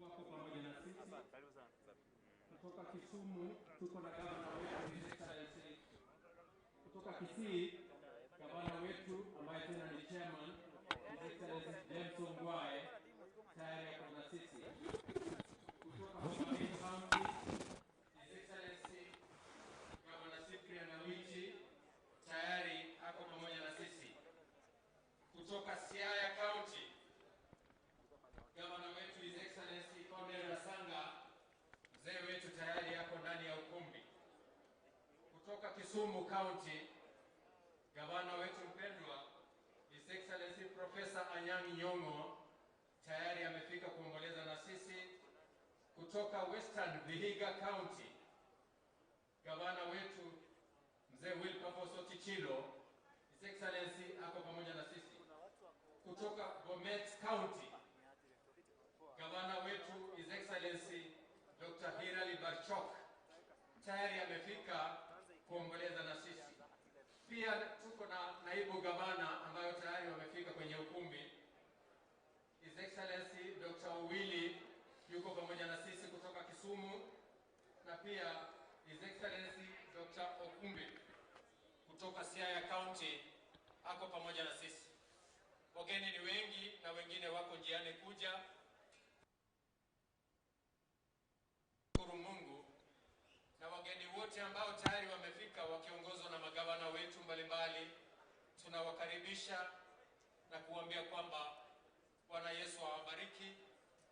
wako pamoja na sisi kutoka Kisumu. Tuko na gavana wetu His Excellency kutoka Kisii, gavana wetu ambaye tena ni chairman His Excellency James Ongwae tayari ako na sisi. Kutoka Homa Bay County, His Excellency Gavana Cyprian Awiti tayari ako pamoja na sisi. Kutoka Siaya County, gavana wetu His Excellency Cornel Rasanga, mzee wetu tayari yako ndani ya ukumbi. Kutoka Kisumu County, gavana wetu mpendwa His Excellency Professor Anyang' Nyong'o tayari amefika kuomboleza na sisi. Kutoka Western Vihiga County, gavana wetu mzee Wilberforce Otichilo, His Excellency ako pamoja na sisi. Kutoka Bomet County, gavana wetu His Excellency Dr. Hilary Barchok tayari amefika kuomboleza na sisi. Pia tuko na naibu gavana ambayo tayari wamefika kwenye ukumbi. His Excellency Dr. Owili yuko pamoja na sisi kutoka Kisumu, na pia His Excellency Dr. Okumbi kutoka Siaya County ako pamoja na sisi. Wageni ni wengi na wengine wako njiani kuja. Shukuru Mungu na wageni wote ambao tayari wamefika wakiongozwa na magavana wetu mbalimbali, tunawakaribisha na kuambia kwamba Bwana Yesu awabariki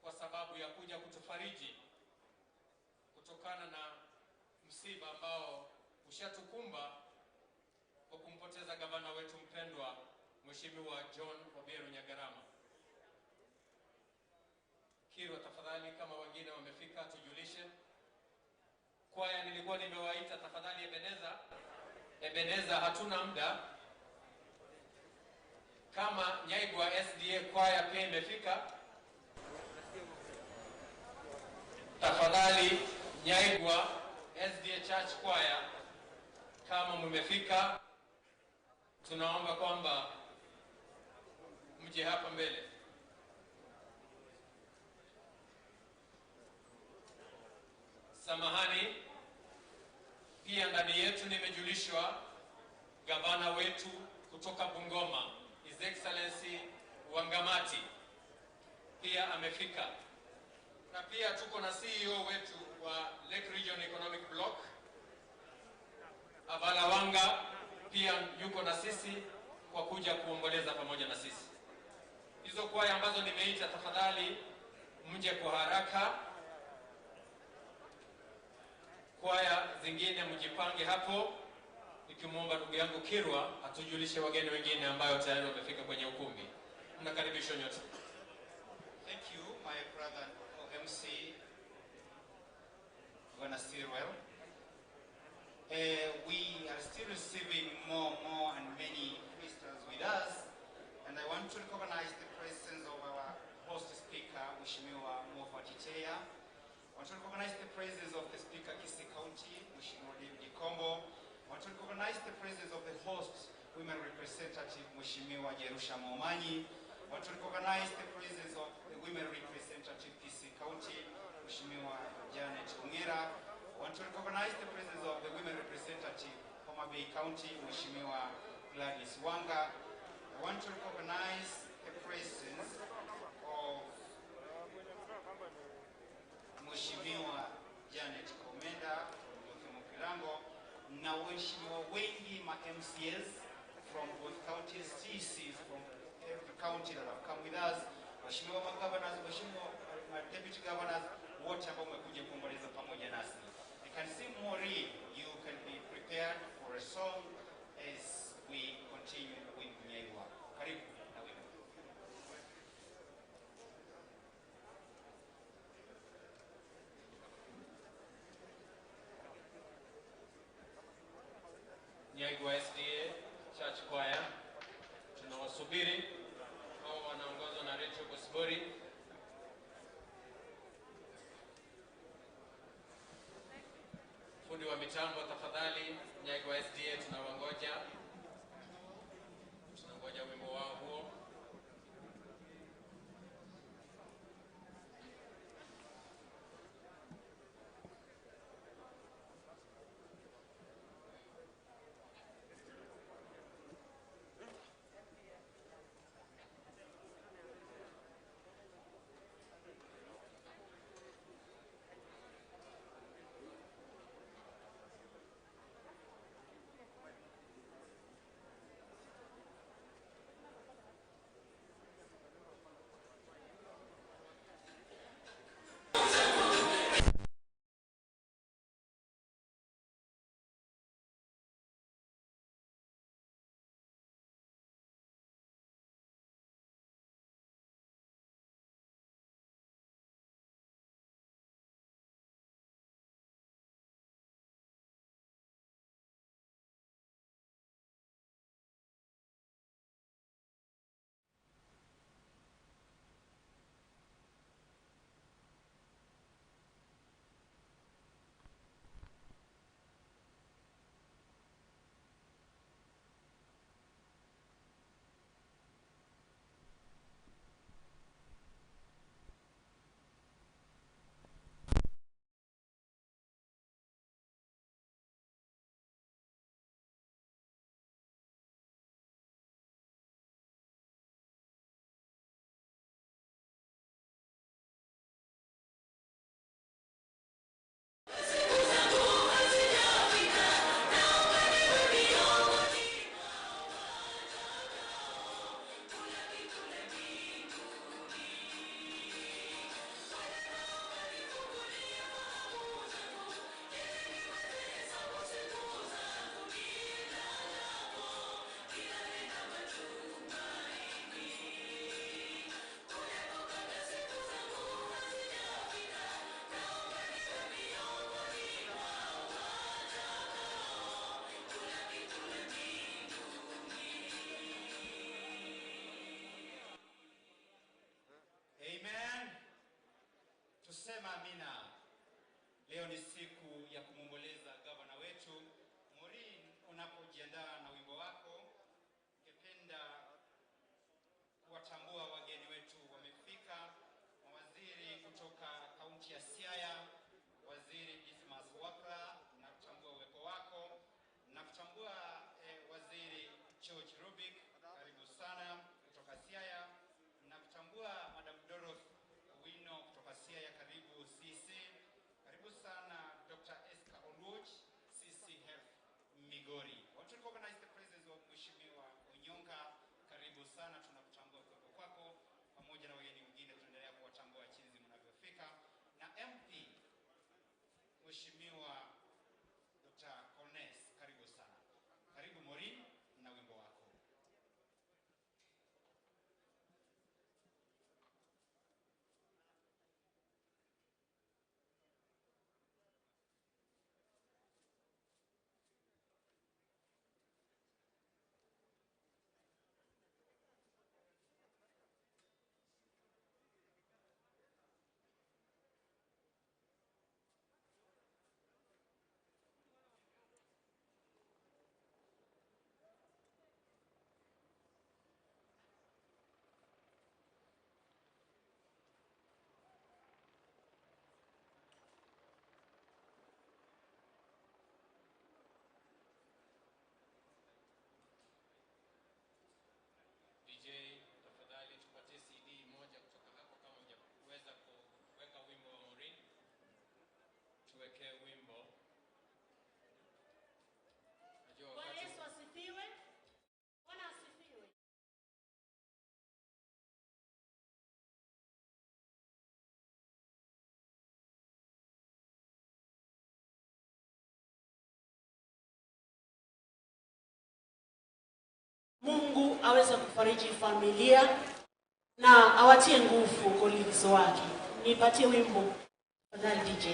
kwa sababu ya kuja kutufariji kutokana na msiba ambao ushatukumba kwa kumpoteza gavana wetu mpendwa Mheshimiwa John Obiero Nyagarama. Kirwa, tafadhali, kama wengine wamefika tujulishe. Kwaya nilikuwa nimewaita, tafadhali Ebeneza. Ebeneza, hatuna muda. Kama Nyaigwa SDA kwaya pia imefika, tafadhali Nyaigwa SDA Church Choir, kama mmefika, tunaomba kwamba mje hapa mbele. Samahani, Pia ndani yetu nimejulishwa gavana wetu kutoka Bungoma, His Excellency Wangamati, pia amefika. Na pia tuko na CEO wetu wa Lake Region Economic Block, Avala Wanga, pia yuko na sisi kwa kuja kuomboleza pamoja na sisi. Hizo kwaya ambazo nimeita, tafadhali mje kwa haraka. Kwaya zingine mjipange hapo, nikimwomba ndugu yangu Kirwa atujulishe wageni wengine ambayo tayari wamefika kwenye ukumbi. Mnakaribishwa nyote. Thank you, my brother MC Bwana Sirwell. We are still receiving more and many visitors with us, and I want to recognize the presence of our host speaker, Mheshimiwa Moffat Iteya. I want to recognize the presence of the Speaker, Kisii County, Mheshimiwa David Kombo. I want to recognize the presence of the host, Women Representative, Mheshimiwa Jerusha Momanyi. I want to recognize the presence of the Women Representative, Kisii County, Mheshimiwa Janet Ongera. I want to recognize the presence of the Women Representative, Homa Bay County, Mheshimiwa Gladys Wanga. I want to recognize the presence of Mheshimiwa Janet Komenda from North Mugirango, na waheshimiwa wengi ma MCAs from both counties, CCs from every county that have come with us, waheshimiwa ma governors, waheshimiwa ma deputy governors, wote ambao mmekuja kuomboleza pamoja nasi. I can see Maureen, you can be prepared for a song as we continue with Nyaigwa. Karibu na wimbo. Nyaigwa SDA Church Choir tunawasubiri, hao wanaongozwa na Rachel Bosibori. Fundi wa mitambo tafadhali, Nyaigwa SDA tunawangoja, tunangoja wimbo wao huo. Amen. Tusema amina. Leo ni siku ya kumwomboleza gavana wetu. Maureen, unapojiandaa na wimbo wako, ningependa kuwatambua wageni wetu wamefika, mawaziri kutoka kaunti ya Siaya, Waziri Dismas Wakla, na kutambua uwepo wako. Mungu aweze kufariji familia na awatie nguvu colleagues wake. Nipatie wimbo tafadhali DJ.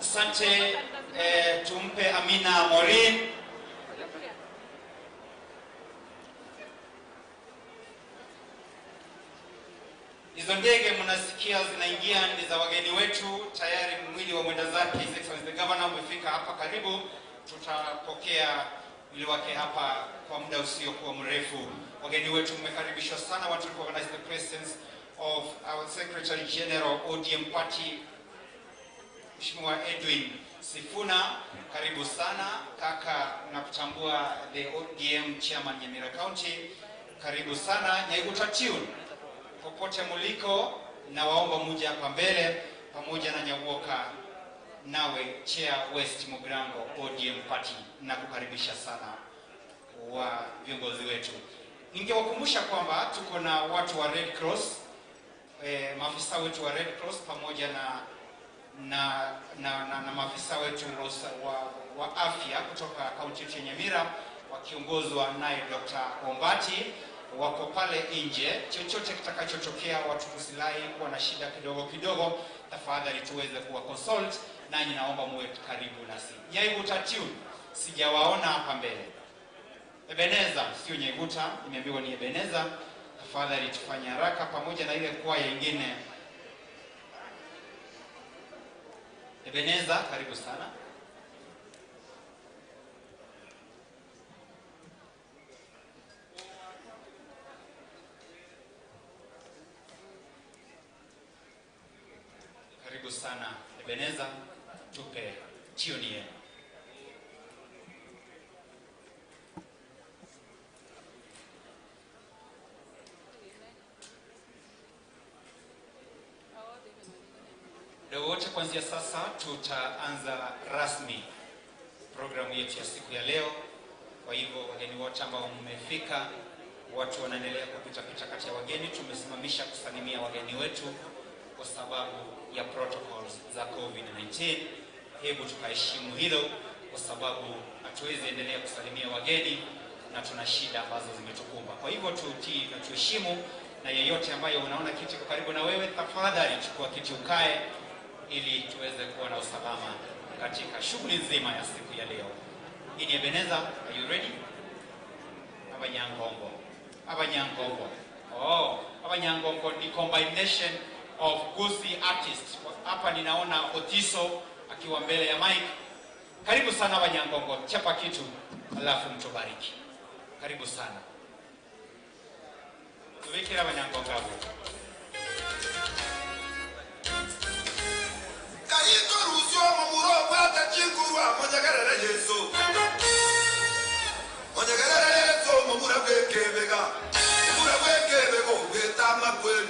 Asante, tumpe Amina Morin. Hizo ndege mnasikia zinaingia ni za wageni wetu. Tayari mwili wa mwenda zake His Excellency the Governor umefika hapa karibu. Tutapokea mwili wake hapa kwa muda usiokuwa mrefu. Wageni wetu mmekaribishwa sana. Want to recognize the presence of our Secretary General ODM Party, Mheshimiwa Edwin Sifuna, karibu sana kaka, nakutambua the ODM Chairman Nyamira County. Karibu sana Nyaiguta Tune, popote muliko na waomba muje hapa mbele pamoja na Nyawoka nawe Chair West Mugirango ODM Party, na kukaribisha sana wa viongozi wetu. Ningewakumbusha kwamba tuko na watu wa Red Cross, maafisa wetu wa Red Cross pamoja na maafisa wetu wa afya kutoka kaunti yetu ya Nyamira wakiongozwa naye Dr. Ombati, wako pale nje. Chochote kitakachotokea, watu tusilai kuwa na shida kidogo kidogo, tafadhali tuweze kuwa consult nanyi, naomba muwe karibu nasi. Nyaiguta Tune sijawaona hapa mbele. Ebeneza, sio Nyaiguta, nimeambiwa ni Ebeneza. Tafadhali tufanye haraka pamoja na ile kwaya nyingine. Ebeneza, karibu sana. Ebeneza, tupe tune yenu. Leo wote kuanzia sasa tutaanza rasmi programu yetu ya siku ya leo. Kwa hivyo wageni wote ambao mmefika, watu wanaendelea kupita pita kati ya wageni. Tumesimamisha kusalimia wageni wetu kwa sababu ya protocols za COVID-19. Hebu tukaheshimu hilo, kwa sababu hatuwezi endelea kusalimia wageni na tuna shida ambazo zimetukumba. Kwa hivyo tutii na tuheshimu, na yeyote ambaye unaona kiti kwa karibu na wewe, tafadhali chukua kiti ukae, ili tuweze kuwa na usalama katika shughuli nzima ya siku ya leo. Ini Ebeneza, are you ready? Abanyangongo. Abanyangongo. Oh, Abanyangongo ni combination of Gusii artists. Hapa ninaona Otiso akiwa mbele ya mic. Karibu sana Abanyangongo, chapa kitu alafu mtubariki. Karibu sana. Tuvikira Abanyangongo hapo. Kaito rusio mumuro bwata chingurwa monyagarara Yesu. Monyagarara Yesu mumura bwekebega. Mumura bwekebego bwetama kweli.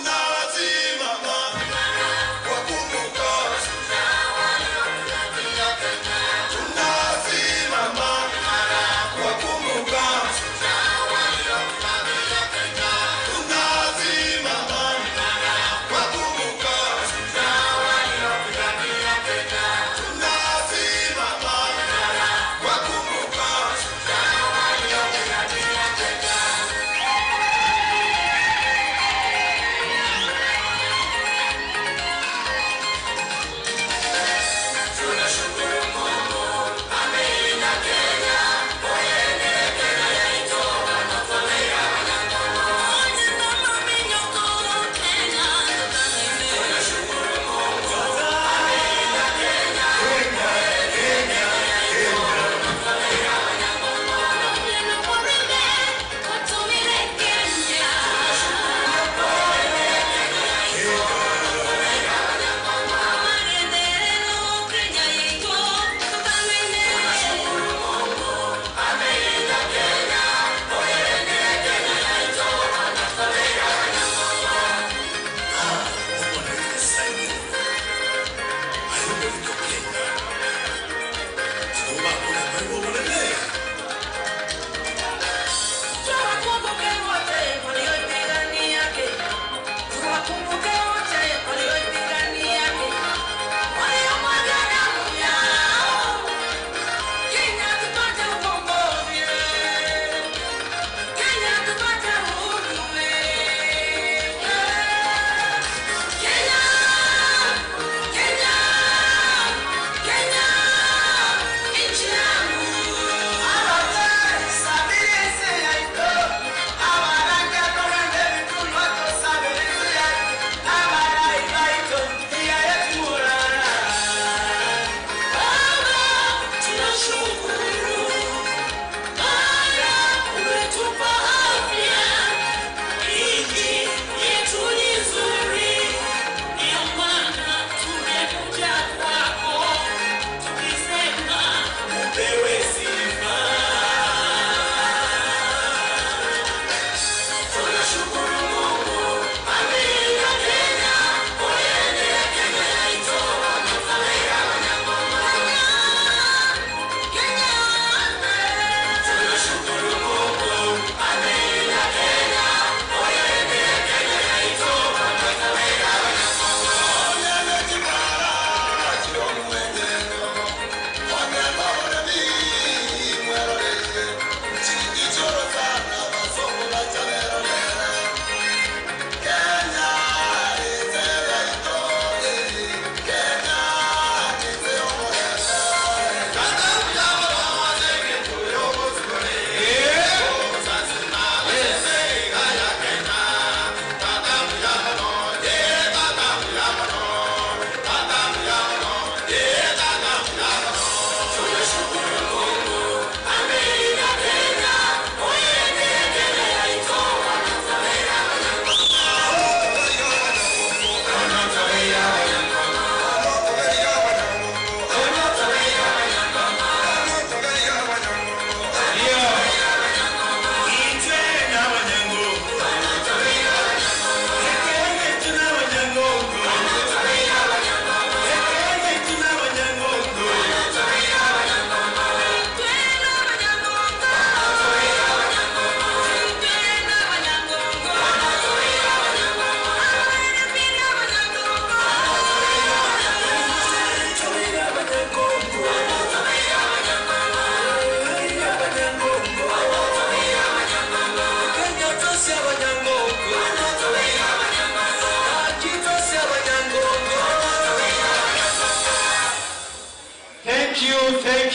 Tunasimama kwa kumbuka. Tunasimama kwa kumbuka. Tunasimama kwa kumbuka. Tunasimama kwa kumbuka.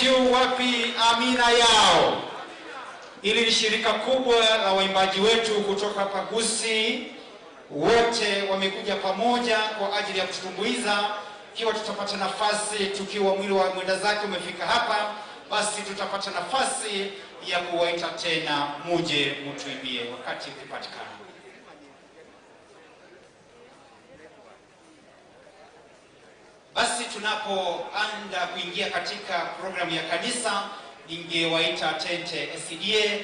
Thank you. Wapi amina yao? Hili ni shirika kubwa la waimbaji wetu kutoka Pagusi, wote wamekuja pamoja kwa ajili ya kututumbuiza. Ikiwa tutapata nafasi, tukiwa mwili wa mwenda zake umefika hapa, basi tutapata nafasi ya kuwaita tena muje mutuimbie wakati ukipatikana. Basi tunapoanza kuingia katika programu ya kanisa, ningewaita Tente SDA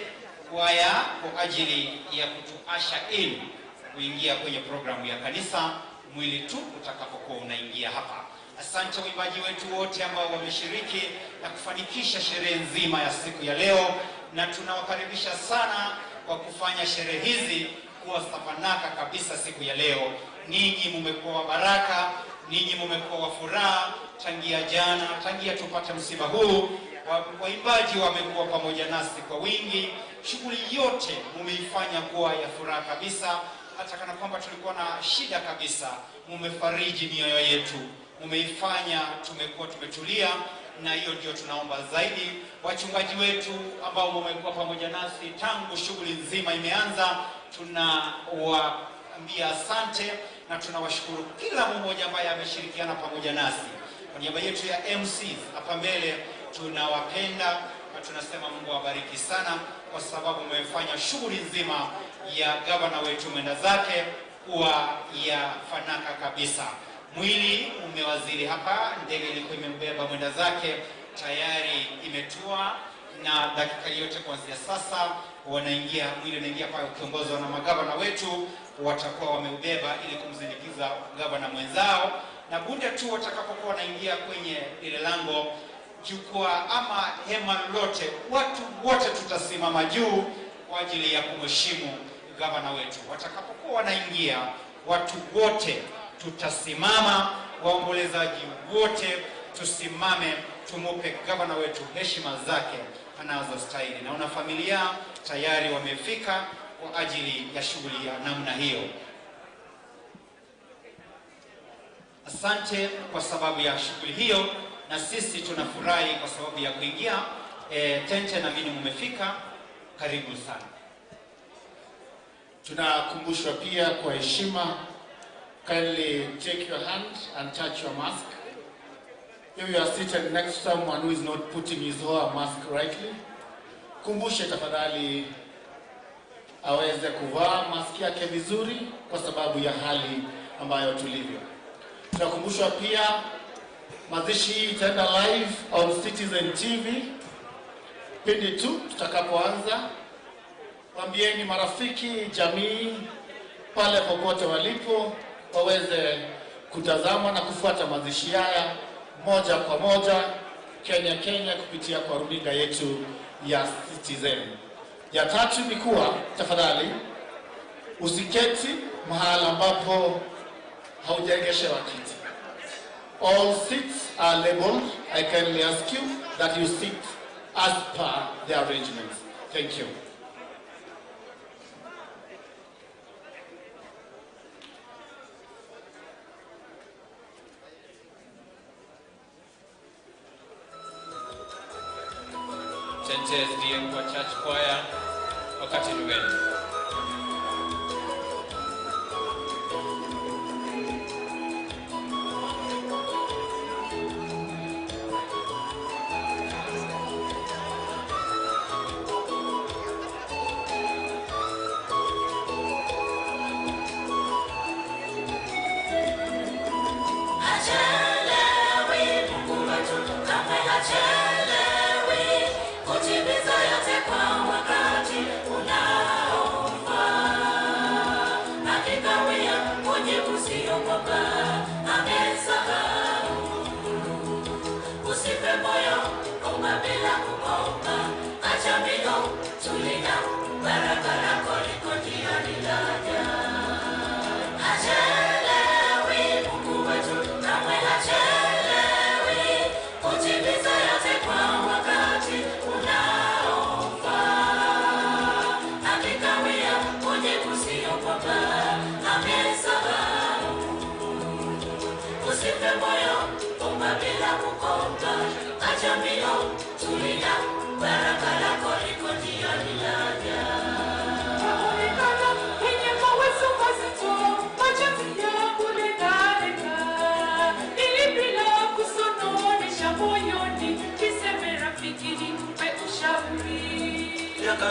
kwaya kwa ajili ya kutuasha in kuingia kwenye programu ya kanisa mwili tu utakapokuwa unaingia hapa. Asante waimbaji wetu wote ambao wameshiriki na kufanikisha sherehe nzima ya siku ya leo, na tunawakaribisha sana kwa kufanya sherehe hizi kuwa safanaka kabisa siku ya leo. Ninyi mumekuwa baraka, ninyi mumekuwa wa furaha tangia jana, tangia tupate msiba huu. Waimbaji wamekuwa pamoja nasi kwa wingi, shughuli yote mumeifanya kuwa ya furaha kabisa, hata kana kwamba tulikuwa na shida kabisa. Mumefariji mioyo yetu, mumeifanya tumekuwa tumetulia, na hiyo ndio tunaomba zaidi. Wachungaji wetu ambao mumekuwa pamoja nasi tangu shughuli nzima imeanza, tunawaambia asante na tunawashukuru kila mmoja ambaye ameshirikiana pamoja nasi. Kwa niaba yetu ya MCs hapa mbele, tunawapenda na tunasema Mungu awabariki sana, kwa sababu mmefanya shughuli nzima ya gavana wetu mwenda zake kuwa ya fanaka kabisa. Mwili umewazili hapa, ndege ilikuwa imembeba mwenda zake tayari imetua, na dakika yote kuanzia sasa wanaingia, mwili unaingia pale ukiongozwa na magavana wetu, watakuwa wameubeba ili kumzindikiza gavana mwenzao, na punde tu watakapokuwa wanaingia kwenye lile lango, jukwaa ama hema lote, watu wote tutasimama juu kwa ajili ya kumheshimu gavana wetu. Watakapokuwa wanaingia, watu wote tutasimama, waombolezaji wote tusimame, tumupe gavana wetu heshima zake anazostahili. Naona familia tayari wamefika kwa ajili ya shughuli ya namna hiyo. Asante kwa sababu ya shughuli hiyo, na sisi tunafurahi kwa sababu ya kuingia. Tente na mimi mmefika, karibu sana. Tunakumbushwa pia kwa heshima, kindly take your hand and touch your mask. If you are seated next to someone who is not putting his or her mask rightly, kumbushe tafadhali aweze kuvaa maski yake vizuri kwa sababu ya hali ambayo tulivyo. Tunakumbushwa pia mazishi hii itaenda live on Citizen TV pindi tu tutakapoanza. Waambieni marafiki, jamii pale popote walipo waweze kutazama na kufuata mazishi haya moja kwa moja Kenya Kenya kupitia kwa runinga yetu ya Citizen. Ya tatu ni kuwa tafadhali usiketi mahala ambapo haujaegeshewa kiti. All seats are labeled. I kindly ask you that you sit as per the arrangements. Thank you. Tente SDA kwa Church Choir, wakati ni wenu. Hachelewi, Mungu wetu kamwe hachelewi kutimiza yote kwa wakati unaofaa. Hakika wia kujibu sio kwamba amesahau. Usife moyo, omba bila kukoma, acha mbio, tulia, baraka lako liko njiani laja. Hachelewi, Mungu wetu kamwe hachelewi.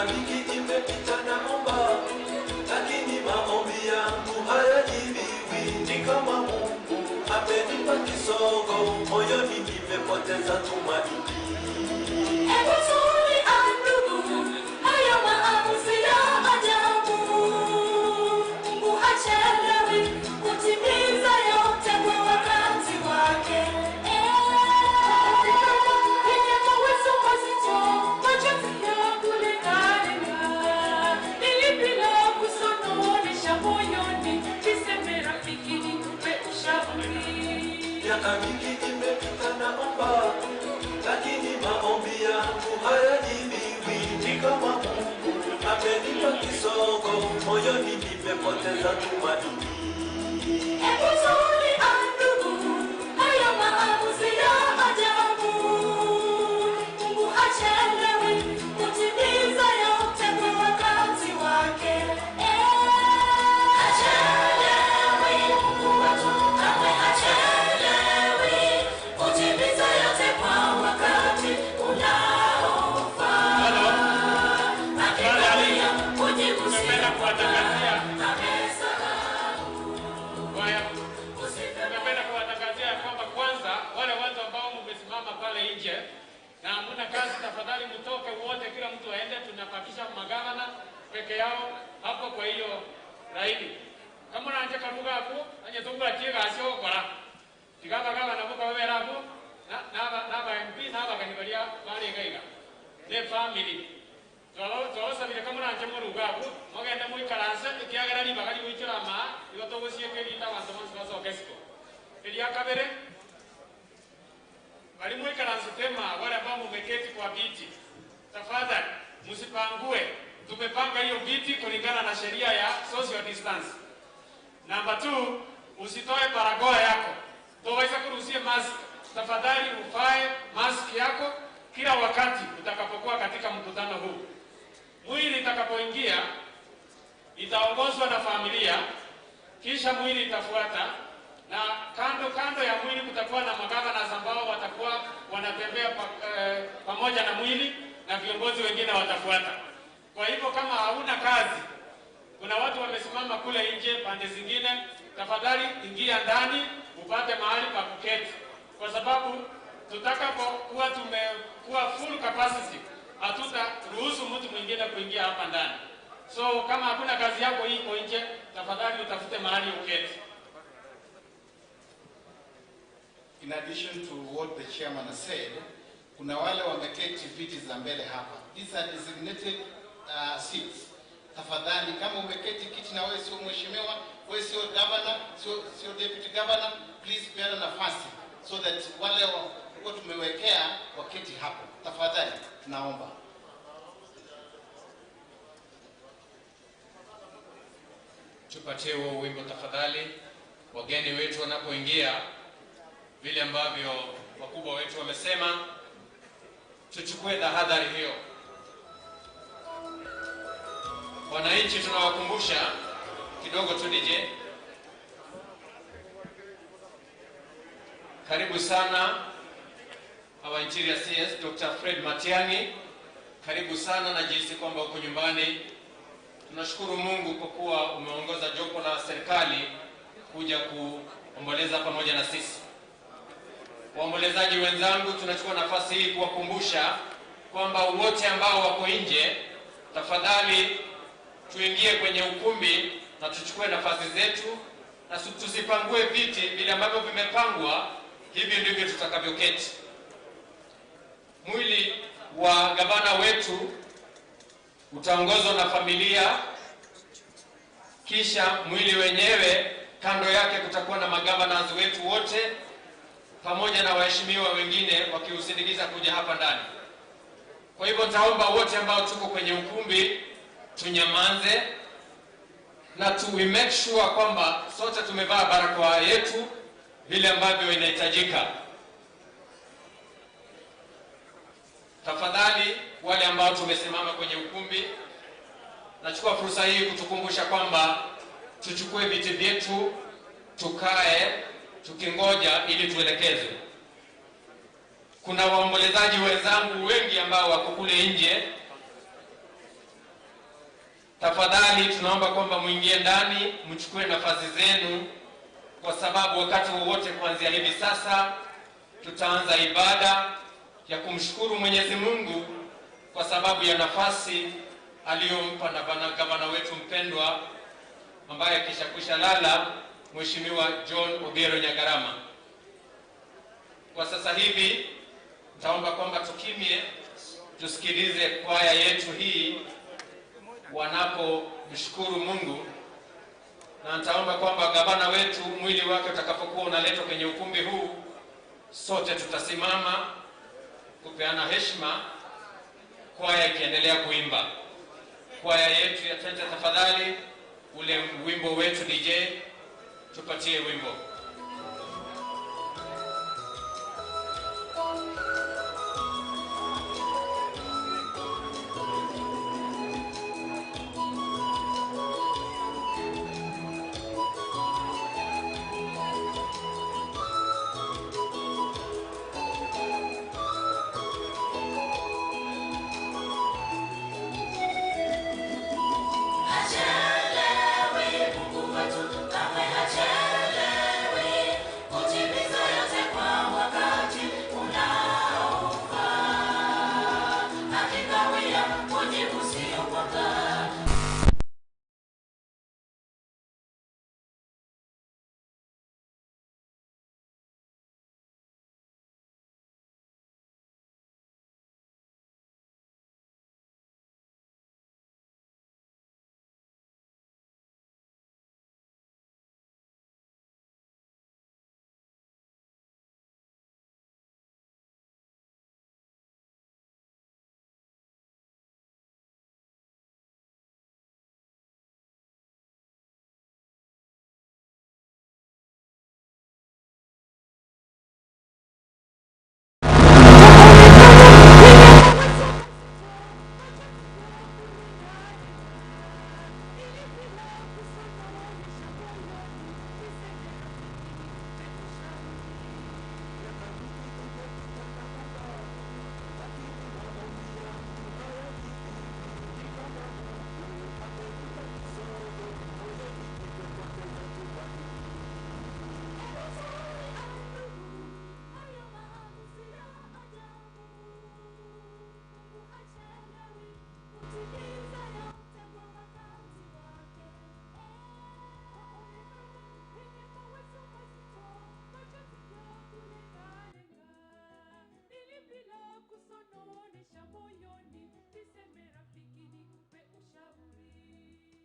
mingi imepita naomba, lakini maombi yangu hayajibiwi. Ni kama Mungu amenipa kisogo, moyoni nimepoteza tumaini. Hebu tulia ndugu, hayo maamuzi ya ajabu. Mungu hachelewi kutimiza yote kwa wakati wake. Miaka mingi imepita naomba, lakini maombi yangu hayajibiwi. Ni kama Mungu amenipa kisogo, moyoni nimepoteza tumaini. Hebu tulia ndugu, hayo maamuzi ya ajabu. Mungu hachelewi kutimiza yote kwa wakati wake. Hachelewi, Mungu wetu kamwe hachelewi kutimiza yote kwa wakati unaofaa. Hakika kujibu Tumependa kuwatangazia Tumependa kuwatangazia kwamba kwanza wale watu ambao mmesimama pale nje na hamuna kazi, tafadhali mtoke wote, kila mtu aende. Tunapakisha magavana peke yao hapo kwa hiyo laini. Kama unanje karuga hapo, anye tungura chiga asio kora. Tigaba gavana buka wewe hapo na na na MP na bakanibalia bali gaiga. Ne family. Twabasabire kama unanje muruga hapo, mugende muikaranse ikiagera ribaga rigoichora ma, igo togosiekerinda abanto bonsi basoke isiko. Eria kabere bali muikaranse tema wale ambao mumeketi kwa viti, tafadhali msipangue. Tumepanga hiyo viti kulingana na sheria ya social distance. Namba 2, usitoe barakoa yako. Toweza kuruhusia mask. Tafadhali ufae mask yako kila wakati utakapokuwa katika mkutano huu. Mwili itakapoingia itaongozwa na familia, kisha mwili itafuata, na kando kando ya mwili kutakuwa na magavana ambao watakuwa wanatembea pamoja na mwili na viongozi wengine watafuata. Kwa hivyo kama hauna kazi, kuna watu wamesimama kule nje pande zingine, tafadhali ingia ndani upate mahali pa kuketi, kwa sababu tutakapokuwa tumekuwa full capacity hatutaruhusu mtu mwingine kuingia hapa ndani. So kama hakuna kazi yako iko nje, tafadhali utafute mahali uketi. In addition to what the chairman has said, kuna wale wameketi viti za mbele hapa. These are designated seats. Tafadhali kama umeketi kiti na wewe sio mheshimiwa, wewe sio governor, sio deputy governor, please peana nafasi so that wale walikuwa tumewekea waketi hapo. Tafadhali tunaomba. Tupatie huo wimbo tafadhali. Wageni wetu wanapoingia, vile ambavyo wakubwa wetu wamesema, tuchukue tahadhari hiyo. Wananchi tunawakumbusha kidogo tu DJ. Karibu sana our Interior CS Dr. Fred Matiang'i. Karibu sana na jinsi kwamba uko nyumbani. Tunashukuru Mungu kwa kuwa umeongoza jopo la serikali kuja kuomboleza pamoja na sisi. Waombolezaji wenzangu, tunachukua nafasi hii kuwakumbusha kwamba wote ambao wako nje, tafadhali tuingie kwenye ukumbi na tuchukue nafasi zetu, na tusipangue viti vile ambavyo vimepangwa. Hivi ndivyo tutakavyoketi. Mwili wa gavana wetu utaongozwa na familia, kisha mwili wenyewe kando yake kutakuwa na magavana wetu wote pamoja na waheshimiwa wengine wakiusindikiza kuja hapa ndani. Kwa hivyo nitaomba wote ambao tuko kwenye ukumbi tunyamanze na we make sure kwamba sote tumevaa barakoa yetu vile ambavyo inahitajika. Tafadhali wale ambao tumesimama kwenye ukumbi, nachukua fursa hii kutukumbusha kwamba tuchukue viti vyetu, tukae tukingoja ili tuelekezwe. Kuna waombolezaji wenzangu wengi ambao wako kule nje. Tafadhali tunaomba kwamba muingie ndani, mchukue nafasi zenu, kwa sababu wakati wowote kuanzia hivi sasa tutaanza ibada ya kumshukuru Mwenyezi Mungu kwa sababu ya nafasi aliyompa na gavana wetu mpendwa ambaye kishakwisha lala, Mheshimiwa John Obiero Nyagarama. Kwa sasa hivi nitaomba kwamba tukimie, tusikilize kwaya yetu hii wanapomshukuru Mungu, na nitaomba kwamba gavana wetu mwili wake utakapokuwa unaletwa kwenye ukumbi huu, sote tutasimama kupeana heshima, kwaya ikiendelea kuimba. Kwaya yetu ya Tente, tafadhali ule wimbo wetu DJ, tupatie wimbo. Hachelewi, Mungu wetu kamwe hachelewi, kutimiza yote kwa wakati unaofaa. Hakika wia kujibu sio kwamba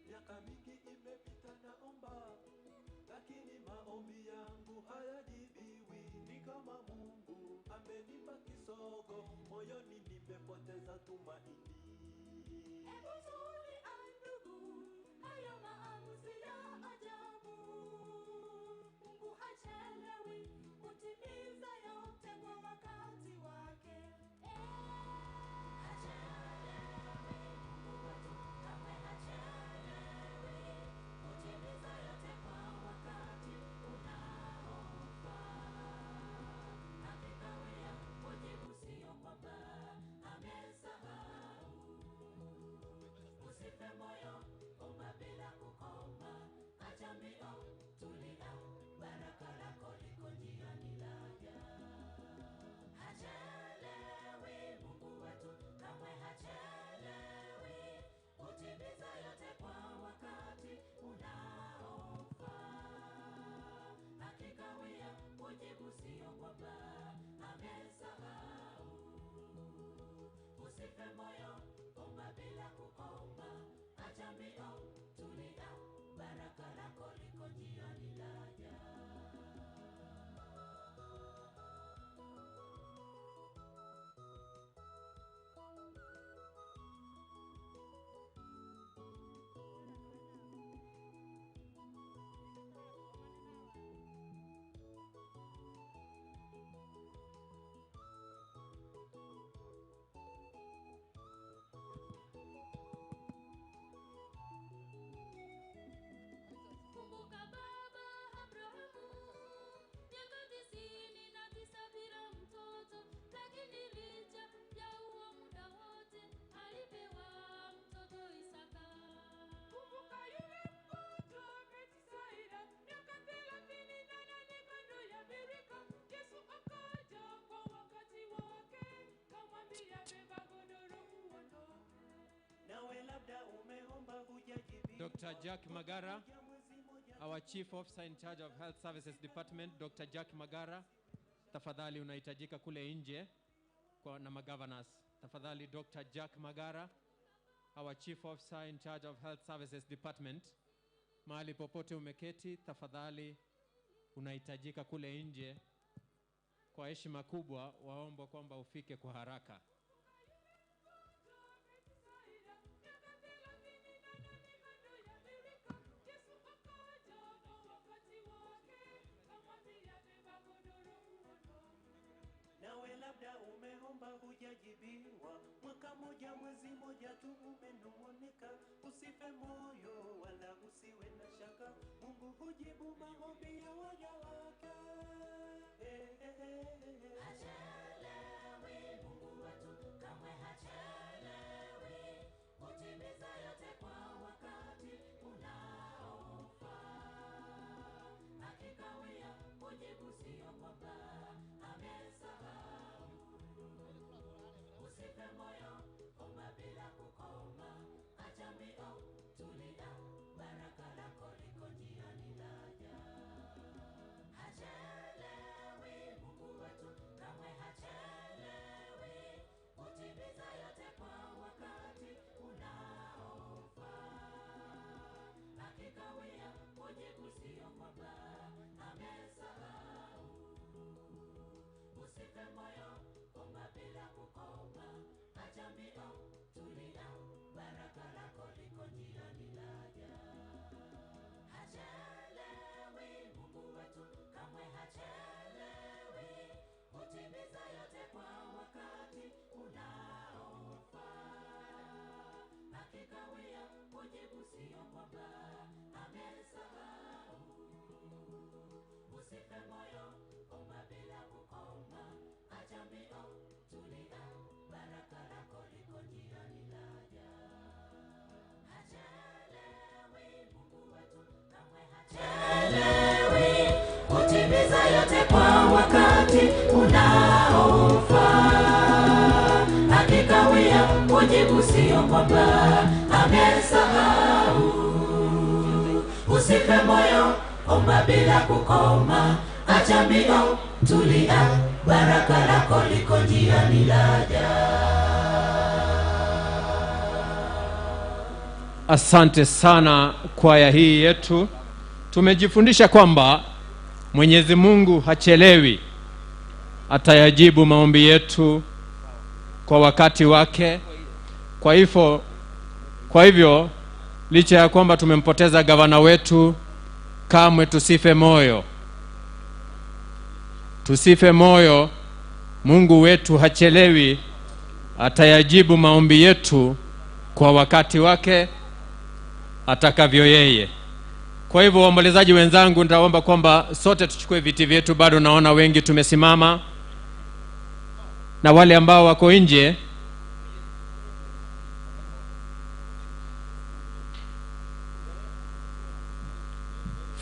Miaka mingi imepita naomba, lakini maombi yangu hayajibiwi. Ni kama Mungu amenipa kisogo, moyoni nimepoteza tumaini. Hebu tulia ndugu, hayo maamuzi ya ajabu. Mungu hachelewi kutimiza yote kwa wakati wake. Hachelewi, Mungu wetu kamwe hachelewi, kutimiza yote kwa wakati unaofaa. Hakika wia kujibu sio kwamba amesahau. Usife moyo, omba bila kukoma, acha mbio, tulia, baraka lako liko njiani laja. Hachelewi, Mungu wetu kamwe hachelewi, kutimiza yote kwa wakati unaofaa. Hakika wia kujibu sio kwamba amesahau. Usife moyo, omba bila kukoma, acha mbio, tulia, baraka lako liko njiani laja. Dr. Jack Magara, our Chief Officer in charge of Health Services Department, Dr. Jack Magara, tafadhali unahitajika kule nje kwa na magovernors. Tafadhali Dr. Jack Magara, our Chief Officer in charge of Health Services Department, mahali popote umeketi, tafadhali unahitajika kule nje. Kwa heshima kubwa waombwa kwamba ufike kwa haraka. Nawe labda umeomba hujajibiwa, mwaka moja mwezi moja tu umenung'unika. Usife moyo wala usiwe na shaka, Mungu hujibu maombi ya waja wake. Hachelewi, Mungu wetu kamwe hachelewi, hutimiza yote kwa wakati unaofaa. Akikawia kujibu sio kwamba amesahau. Usife moyo, omba bila kukoma, acha mbio, tulia, baraka lako liko njiani laja. Hachelewi, Mungu wetu kamwe hachelewi, hutimiza yote kwa wakati unaofaa. Akikawia kujibu sio kwamba amesahau. Usife moyo, omba bila kukoma, acha mbio, tulia, baraka lako liko njiani laja. Hachelewi, Mungu wetu kamwe hachelewi, hutimiza yote kwa wakati unaofaa. Akikawia kujibu sio kwamba amesahau. Usife moyo, omba bila kukoma, acha mbio, tulia, baraka lako liko njiani laja. Hachelewi, Mungu wetu kamwe hachelewi, hutimiza yote kwa wakati unaofaa. Akikawia kujibu sio kwamba amesahau. Usife moyo, omba bila kukoma, acha mbio, tulia, baraka lako liko njiani laja. Asante sana kwaya hii yetu. Tumejifundisha kwamba Mwenyezi Mungu hachelewi, atayajibu maombi yetu kwa wakati wake. Kwa hivyo licha ya kwamba tumempoteza gavana wetu, kamwe tusife moyo. Tusife moyo, Mungu wetu hachelewi, atayajibu maombi yetu kwa wakati wake atakavyo yeye. Kwa hivyo waombolezaji wenzangu, nitaomba kwamba sote tuchukue viti vyetu. Bado naona wengi tumesimama, na wale ambao wako nje,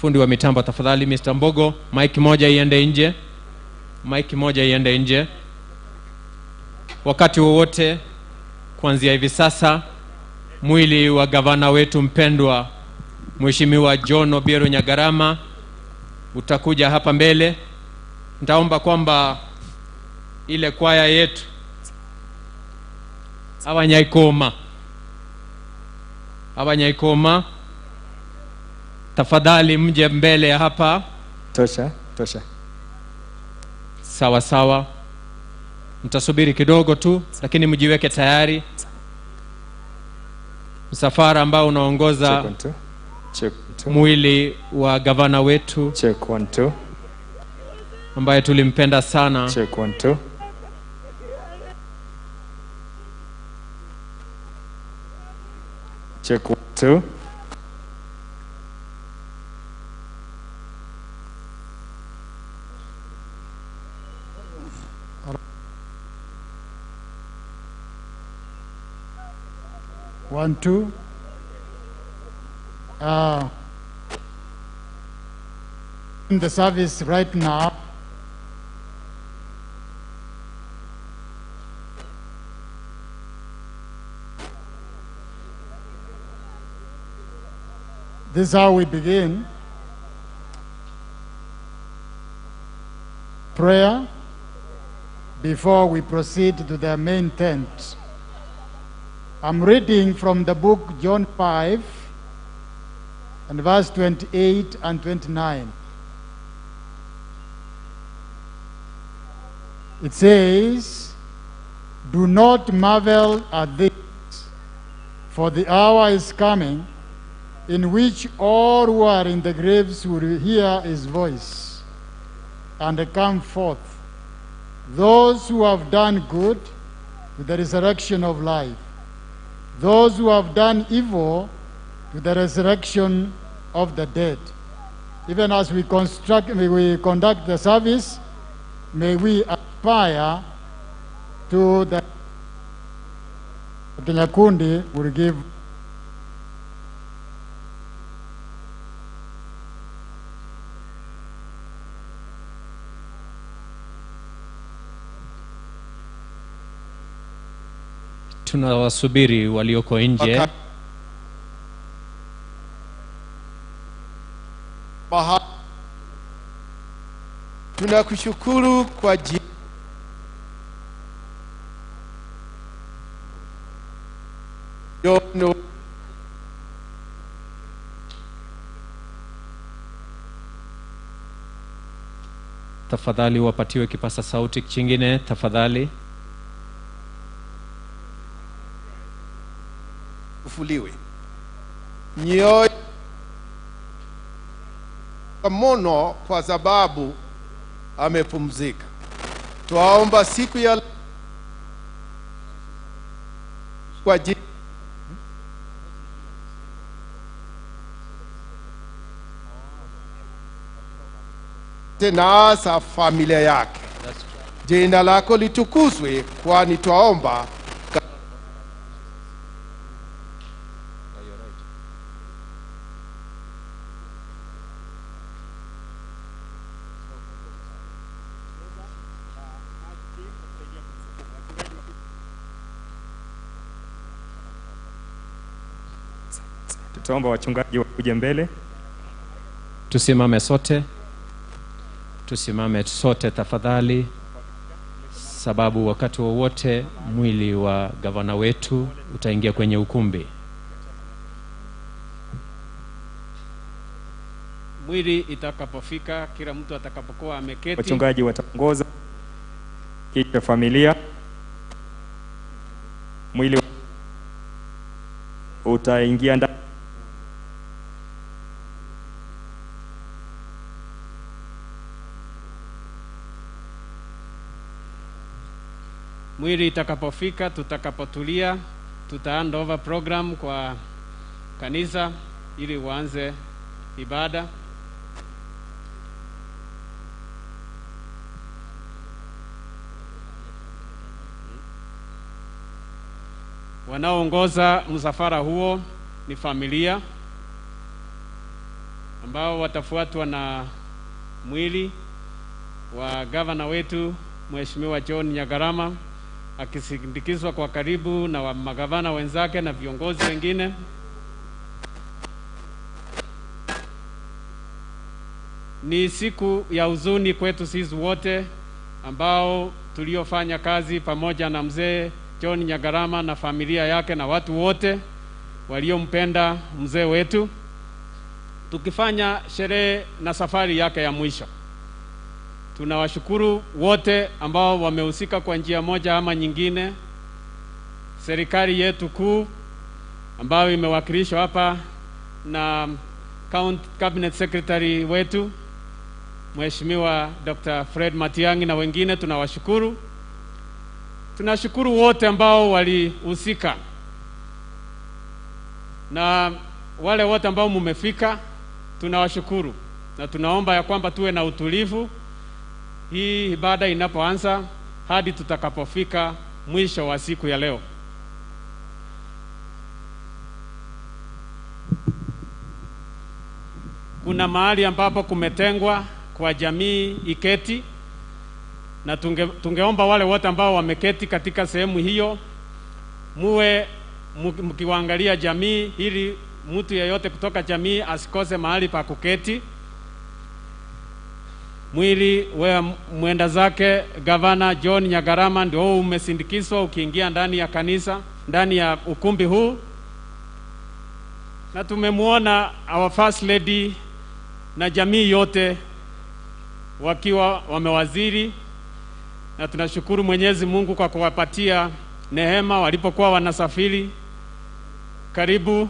fundi wa mitambo tafadhali, Mr. Mbogo, mic moja iende nje, mic moja iende nje. Wakati wowote kuanzia hivi sasa, mwili wa gavana wetu mpendwa Mheshimiwa John Obiero Nyagarama utakuja hapa mbele. Nitaomba kwamba ile kwaya yetu Abanyaikoma tafadhali mje mbele hapa. Tosha, tosha. Sawa sawa. Mtasubiri kidogo tu, lakini mjiweke tayari. Msafara ambao unaongoza Check 1 2. mwili wa gavana wetu Check 1 2. ambaye tulimpenda sana. Check 1 2. Check 1 2. One, two. In the service right now, This is how we begin. Prayer before we proceed to the main tent. I'm reading from the book John 5 and verse 28 and 29. It says, "Do not marvel at this, for the hour is coming in which all who are in the graves will hear his voice and come forth, those who have done good to the resurrection of life, those who have done evil to the resurrection of the dead." Even as we conduct the service, may we aspire to the Nyakundi will give. Tunawasubiri walioko nje. Tunakushukuru kwa jioni. Tafadhali wapatiwe kipasa sauti chingine, tafadhali. Ufuliwe nyoyo mono kwa sababu amepumzika. Twaomba siku ya kwa tena sa familia yake. Jina lako litukuzwe, kwani twaomba. Tutaomba wachungaji wakuje mbele. Tusimame sote. Tusimame sote tafadhali, sababu wakati wowote mwili wa gavana wetu utaingia kwenye ukumbi. Mwili itakapofika, kila mtu atakapokuwa ameketi, wachungaji wataongoza kisha familia. Mwili utaingia ndani. Mwili itakapofika, tutakapotulia, tuta hand over program kwa kanisa ili waanze ibada. Wanaoongoza msafara huo ni familia ambao watafuatwa na mwili wa gavana wetu Mheshimiwa John Nyagarama, akisindikizwa kwa karibu na wa magavana wenzake na viongozi wengine. Ni siku ya huzuni kwetu sisi wote ambao tuliofanya kazi pamoja na mzee John Nyagarama na familia yake na watu wote waliompenda mzee wetu, tukifanya sherehe na safari yake ya mwisho. Tunawashukuru wote ambao wamehusika kwa njia moja ama nyingine. Serikali yetu kuu ambayo imewakilishwa hapa na County Cabinet Secretary wetu Mheshimiwa Dr. Fred Matiang'i na wengine, tunawashukuru. Tunashukuru wote ambao walihusika na wale wote ambao mumefika, tunawashukuru na tunaomba ya kwamba tuwe na utulivu hii ibada inapoanza hadi tutakapofika mwisho wa siku ya leo. Kuna mahali ambapo kumetengwa kwa jamii iketi, na tungeomba wale wote ambao wameketi katika sehemu hiyo muwe mkiwaangalia jamii ili mtu yeyote kutoka jamii asikose mahali pa kuketi. Mwili wa mwenda zake Gavana John Nyagarama ndio huu umesindikizwa ukiingia ndani ya kanisa, ndani ya ukumbi huu, na tumemwona our first lady na jamii yote wakiwa wamewaziri, na tunashukuru Mwenyezi Mungu kwa kuwapatia neema walipokuwa wanasafiri. Karibu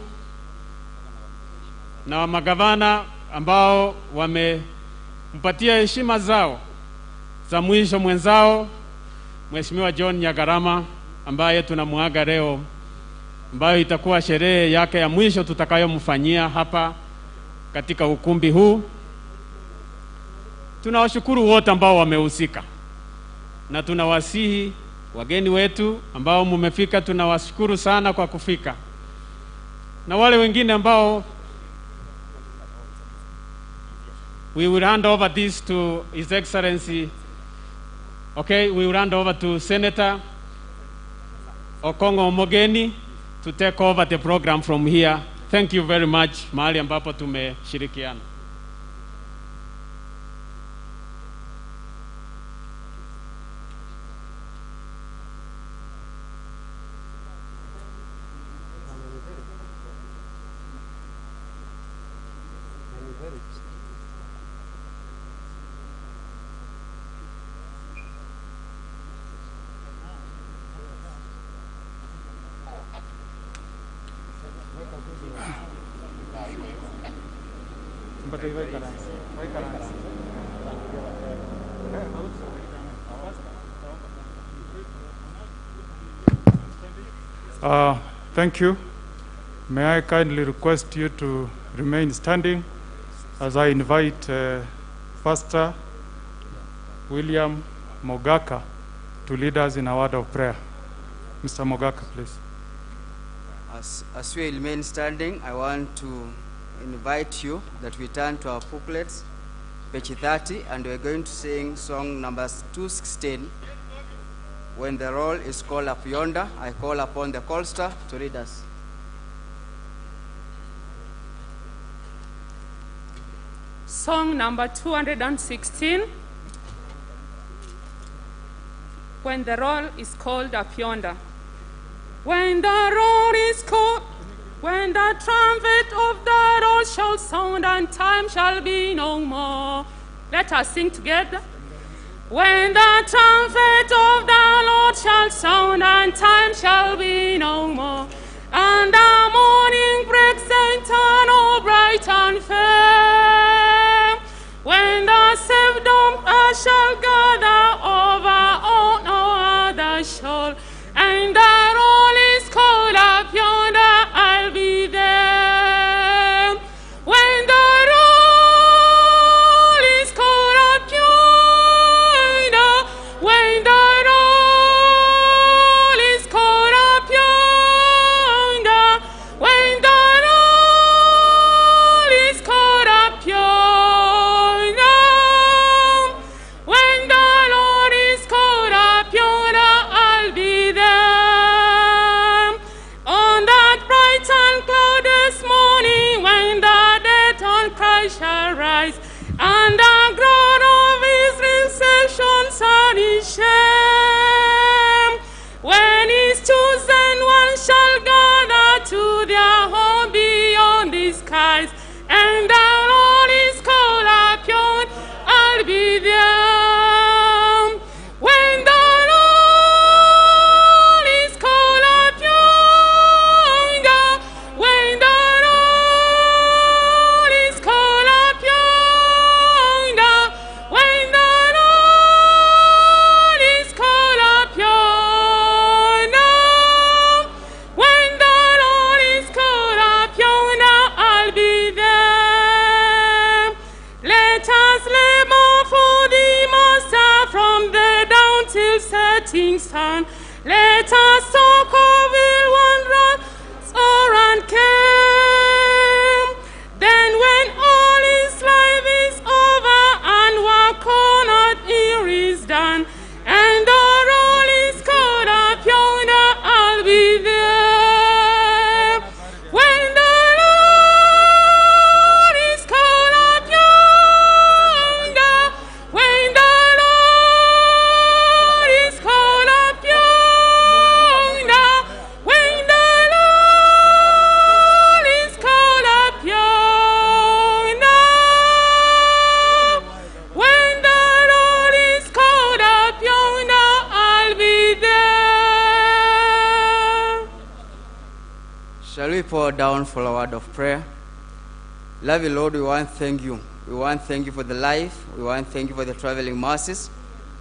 na magavana ambao wamempatia heshima zao za mwisho mwenzao Mheshimiwa John Nyagarama ambaye tunamuaga leo, ambayo itakuwa sherehe yake ya mwisho tutakayomfanyia hapa katika ukumbi huu. Tunawashukuru wote ambao wamehusika, na tunawasihi wageni wetu ambao mumefika, tunawashukuru sana kwa kufika, na wale wengine ambao we will hand over this to His Excellency. Okay, we will hand over to Senator Okongo Omogeni to take over the program from here. Thank you very much, mahali ambapo tumeshirikiana. Thank you. May I kindly request you to remain standing as I invite Pastor William Mogaka to lead us in a word of prayer. Mr. Mogaka, please. As we remain standing, I want to invite you that we turn to our booklets, page 30, and we're going to sing song number 216, When the Roll is Called Up Yonder. I call upon the chorister to lead us. Song number 216, When the Roll is Called Up Yonder. When the roll is called, when the trumpet of the roll shall sound, and time shall be no more. Let us sing together. When the trumpet of the Lord shall sound, and time shall be no more, and the morning breaks and turn all bright and fair. When the saved earth shall gather over all no other shore, and the roll is called up yonder, I'll be there. When the roll is called up yonder, when the roll is called up yonder, when the roll is called up people down for a word of prayer. Love you, Lord, we want to thank you. We want to thank you for the life. We want to thank you for the traveling mercies.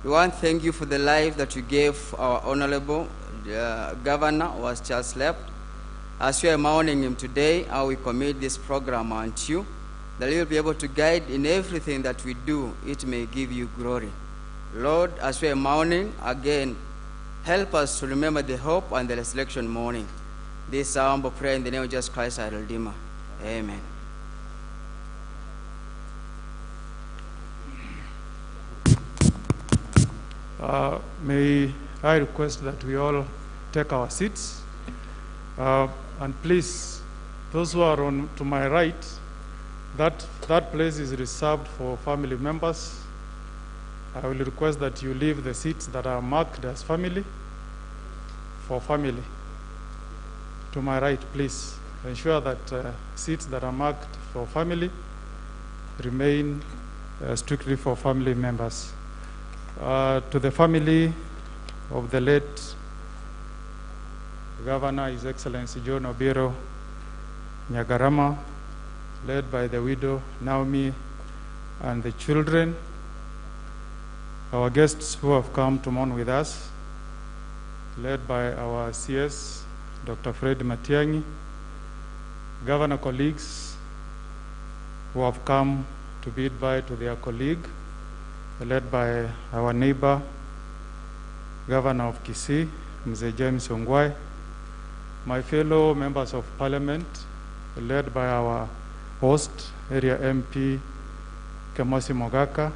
We want to thank you for the life that you gave our honorable governor who has just left. As we are mourning him today, how we commit this program unto you, that you will be able to guide in everything that we do, it may give you glory. Lord, as we are mourning, again, help us to remember the hope and the resurrection morning. This our humble prayer in the name of Jesus Christ, our Redeemer. Amen. May I request that we all take our seats. And please, those who are on to my right, that place is reserved for family members. I will request that you leave the seats that are marked as family for family. To my right, please. Ensure that seats that are marked for family remain strictly for family members. To the family of the late Governor, His Excellency John Obiero Nyagarama, led by the widow Naomi and the children, our guests who have come to mourn with us, led by our CS, Dr. Fred Matiang'i, governor colleagues who have come to bid bye to their colleague, led by our neighbor, Governor of Kisii, Mzee James Ongwae, my fellow members of parliament, led by our host, Area MP Kemosi Mogaka,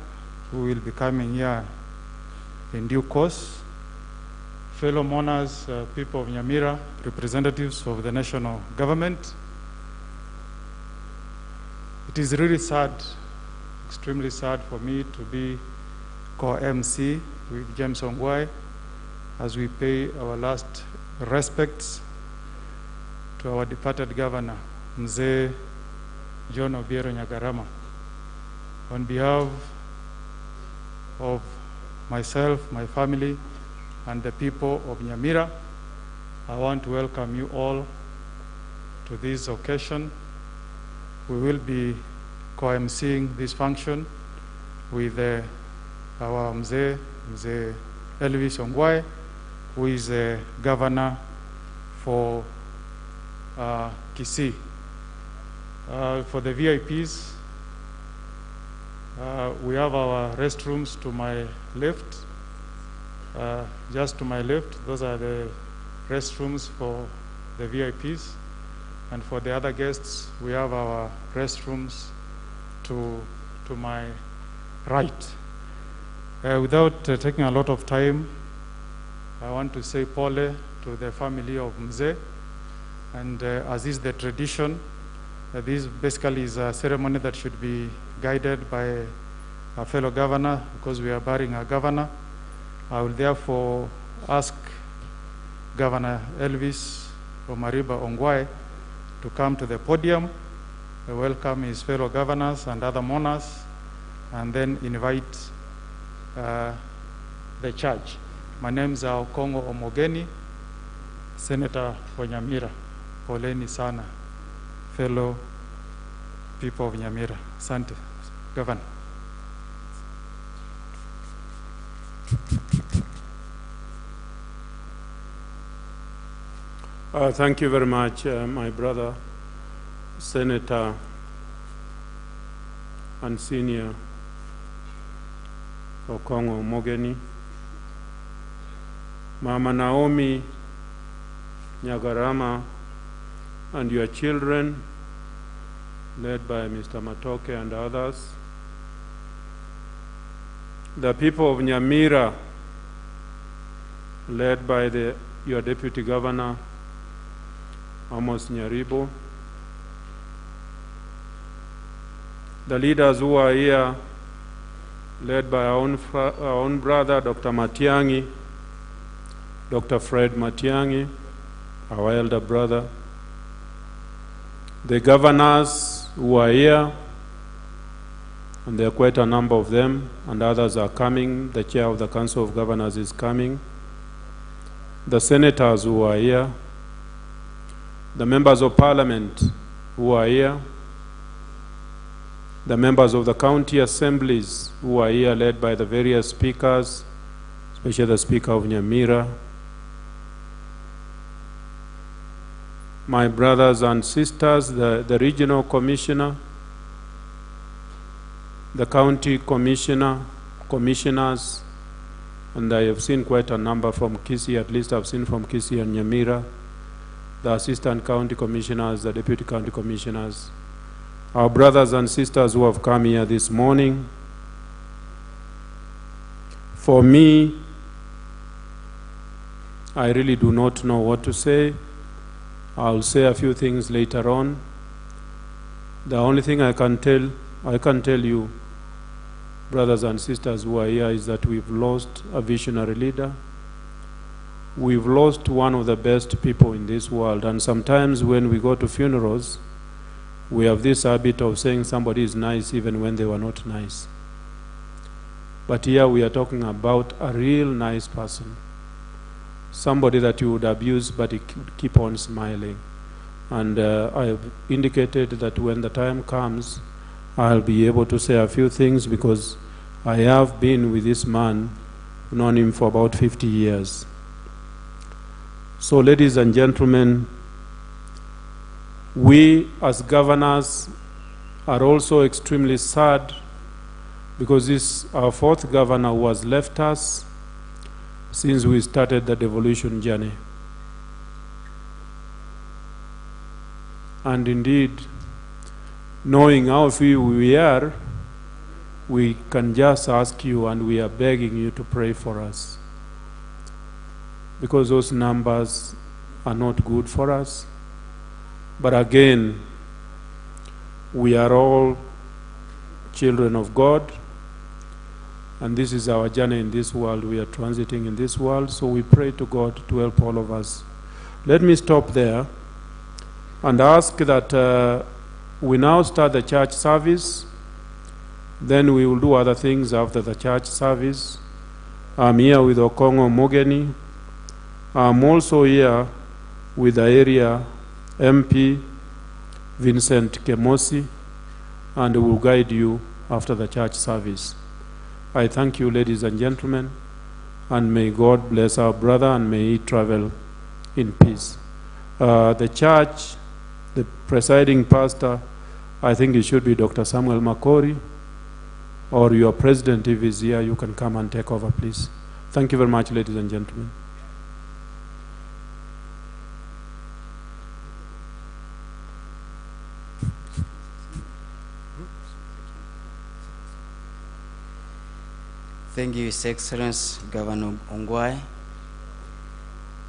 who will be coming here in due course, fellow mourners, people of Nyamira, representatives of the national government. It is really sad, extremely sad for me to be co-MC with James Ongwae as we pay our last respects to our departed governor, Mzee John Obiero Nyagarama. On behalf of myself, my family, and the people of Nyamira, I want to welcome you all to this occasion. We will be co-emceeing this function with our Mzee Elvis Ongwae, who is a governor for Kisii. For the VIPs, we have our restrooms to my left, just to my left. Those are the restrooms for the VIPs. And for the other guests, we have our restrooms to my right. Without taking a lot of time, I want to say pole to the family of Mzee. And as is the tradition, this basically is a ceremony that should be guided by a fellow governor, because we are burying a governor. I will therefore ask Governor Elvis Omariba Ongwae to come to the podium, welcome his fellow governors and other mourners, and then invite the church. My name is Okongo Omogeni, Senator for Nyamira. Poleni sana, fellow people of Nyamira. Asante, Governor. Thank you very much, my brother, Senator and Senior Okongo Omogeni, Mama Naomi Nyagarama, and your children, led by Mr. Matoke and others, the people of Nyamira, led by your Deputy Governor, Amos Nyaribo, the leaders who are here, led by our own brother, Dr. Matiang'i, Dr. Fred Matiang'i, our elder brother, the governors who are here, and there are quite a number of them, and others are coming. The chair of the Council of Governors is coming. The senators who are here, the members of parliament who are here, the members of the county assemblies who are here, led by the various speakers, especially the Speaker of Nyamira, my brothers and sisters, the regional commissioner, the county commissioner, commissioners, and I have seen quite a number from Kisii, at least I've seen from Kisii and Nyamira, the assistant county commissioners, the deputy county commissioners, our brothers and sisters who have come here this morning. For me, I really do not know what to say. I'll say a few things later on. The only thing I can tell you, brothers and sisters who are here, is that we've lost a visionary leader. We've lost one of the best people in this world. And sometimes when we go to funerals, we have this habit of saying somebody is nice even when they were not nice. But here we are talking about a real nice person. Somebody that you would abuse, but he would keep on smiling. And I have indicated that when the time comes, I'll be able to say a few things, because I have been with this man, known him for about 50 years. So, ladies and gentlemen, we as governors are also extremely sad because this, our fourth governor, who has left us since we started the devolution journey. And indeed, knowing how few we are, we can just ask you, and we are begging you to pray for us, because those numbers are not good for us. But again, we are all children of God, and this is our journey in this world. We are transiting in this world, so we pray to God to help all of us. Let me stop there and ask that we now start the church service. Then we will do other things after the church service. I'm here with Okongo Mogeni. I'm also here with the area MP, Vincent Kemosi, and will guide you after the church service. I thank you, ladies and gentlemen, and may God bless our brother, and may he travel in peace. The church, the presiding pastor, I think it should be Dr. Samuel Makori, or your president, if he's here, you can come and take over, please. Thank you very much, ladies and gentlemen. Thank you, His Excellency Governor Ongwae.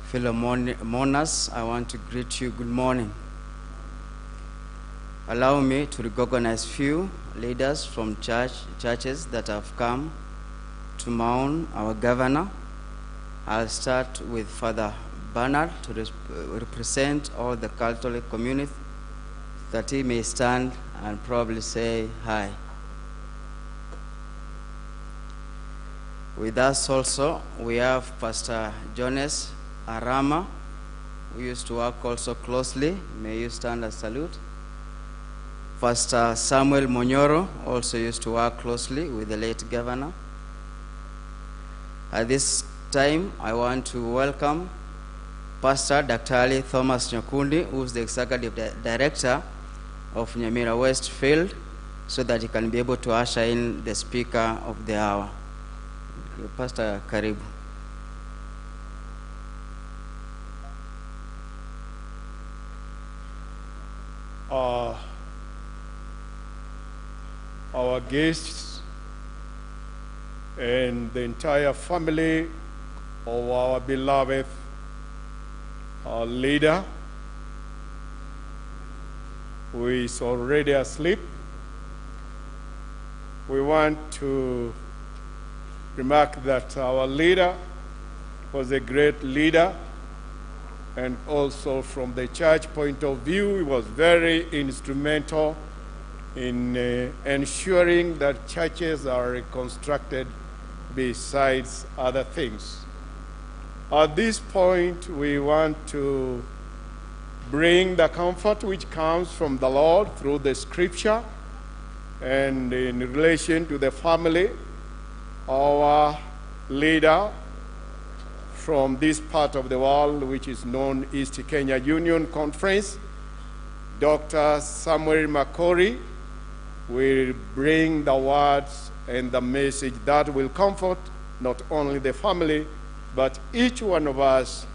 Fellow mourners, I want to greet you. Good morning. Allow me to recognize few leaders from churches that have come to mourn our governor. I'll start with Father Bernard to represent all the Catholic community, that he may stand and probably say hi. With us also, we have Pastor Jones Arama, who used to work also closely. May you stand and salute. Pastor Samuel Monyoro also used to work closely with the late governor. At this time, I want to welcome Pastor Dr. Ali Thomas Nyakundi, who is the Executive Director of Nyamira West Field, so that he can be able to usher in the speaker of the hour. Pastor, karibu. Our guests and the entire family of our beloved leader, who is already asleep, we want to remark that our leader was a great leader, and also from the church point of view, he was very instrumental in ensuring that churches are reconstructed besides other things. At this point, we want to bring the comfort which comes from the Lord through the scripture. And in relation to the family, our leader from this part of the world, which is known East Kenya Union Conference, Dr. Samuel Makori, will bring the words and the message that will comfort not only the family, but each one of us,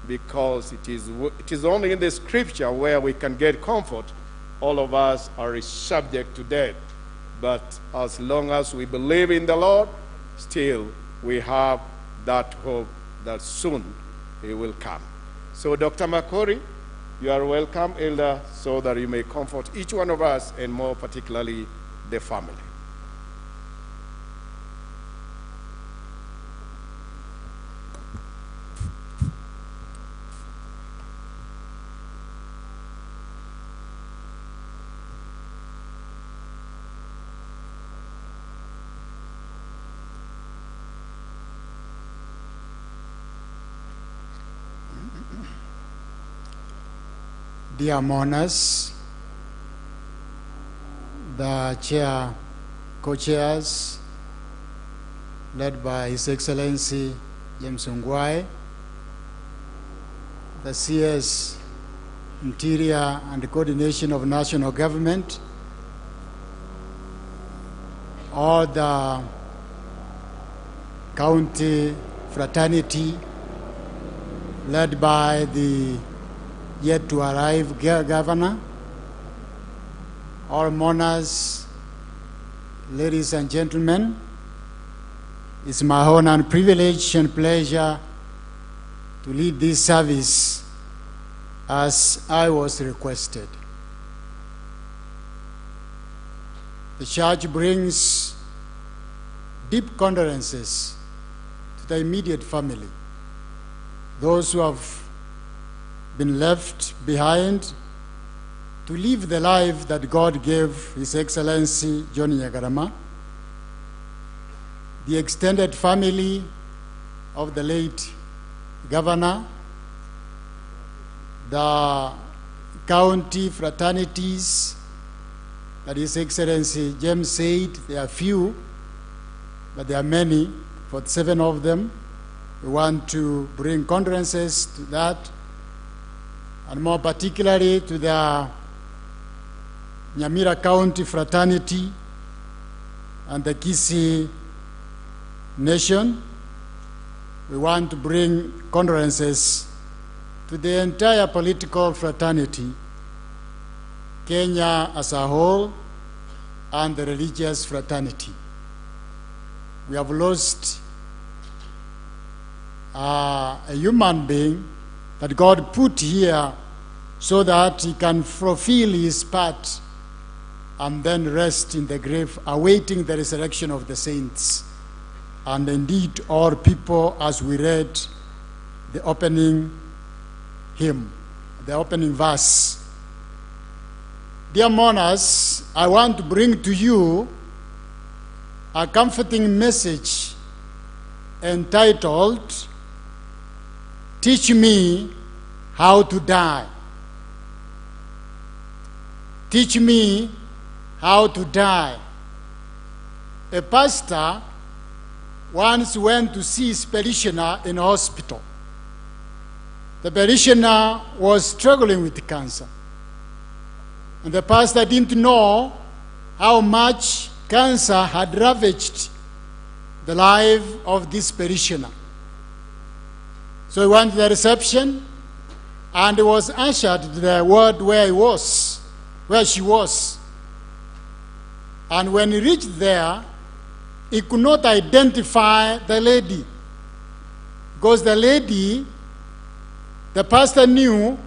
because it is only in the scripture where we can get comfort. All of us are subject to death, but as long as we believe in the Lord, still we have that hope that soon He will come. So Dr. Makori, you are welcome, Elder, so that you may comfort each one of us, and more particularly the family. Dear mourners, the chair, co-chairs, led by His Excellency James Ongwae, the CS Interior and Coordination of National Government, all the county fraternity led by the yet to arrive governor, all mourners, ladies and gentlemen, it's my honor and privilege and pleasure to lead this service as I was requested. The church brings deep condolences to the immediate family, those who have been left behind to live the life that God gave His Excellency John Nyagarama, the extended family of the late governor, the county fraternities that His Excellency James said, there are few, but there are many, 47 of them. We want to bring condolences to that, and more particularly to the Nyamira County Fraternity and the Kisii Nation. We want to bring condolences to the entire political fraternity, Kenya as a whole, and the religious fraternity. We have lost a human being that God put here so that he can fulfill his part and then rest in the grave, awaiting the resurrection of the saints. And indeed, all people, as we read the opening hymn, the opening verse. Dear mourners, I want to bring to you a comforting message entitled, Teach Me How to Die. Teach me how to die. A pastor once went to see his parishioner in hospital. The parishioner was struggling with cancer. And the pastor didn't know how much cancer had ravaged the life of this parishioner. So he went to the reception and was ushered to the ward where he was, where she was. And when he reached there, he could not identify the lady, because the lady, the pastor knew,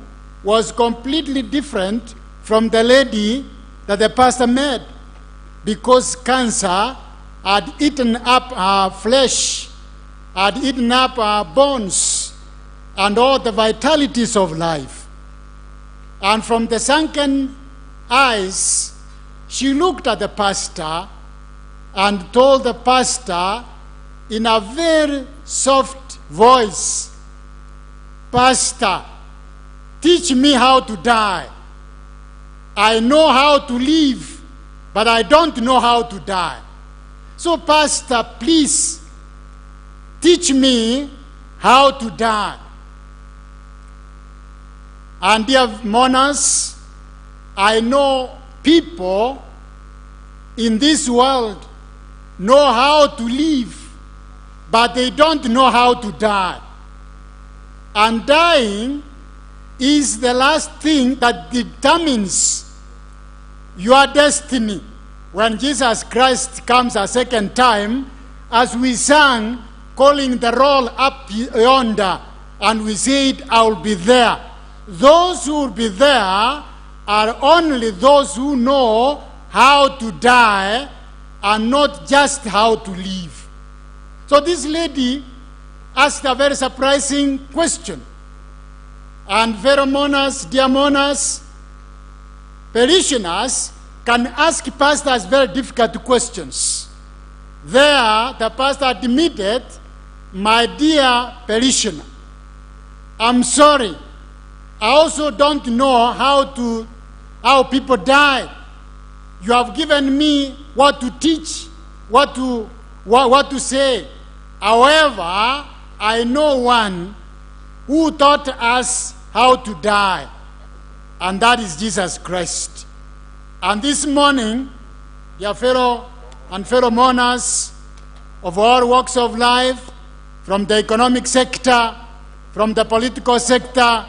was completely different from the lady that the pastor met, because cancer had eaten up her flesh, had eaten up her bones, and all the vitalities of life. And from the sunken eyes, she looked at the pastor and told the pastor in a very soft voice, Pastor, teach me how to die. I know how to live, but I don't know how to die. So, Pastor, please teach me how to die. And dear mourners, I know people in this world know how to live, but they don't know how to die. And dying is the last thing that determines your destiny. When Jesus Christ comes a second time, as we sang, calling the roll up yonder, and we said, I will be there. Those who will be there are only those who know how to die and not just how to live. So this lady asked a very surprising question. And fellow mourners, dear mourners, parishioners can ask pastors very difficult questions. There, the pastor admitted, my dear parishioner, I'm sorry. I also don't know how people die. You have given me what to teach, what to say. However, I know one who taught us how to die, and that is Jesus Christ. And this morning, dear fellow and fellow mourners of all walks of life, from the economic sector, from the political sector,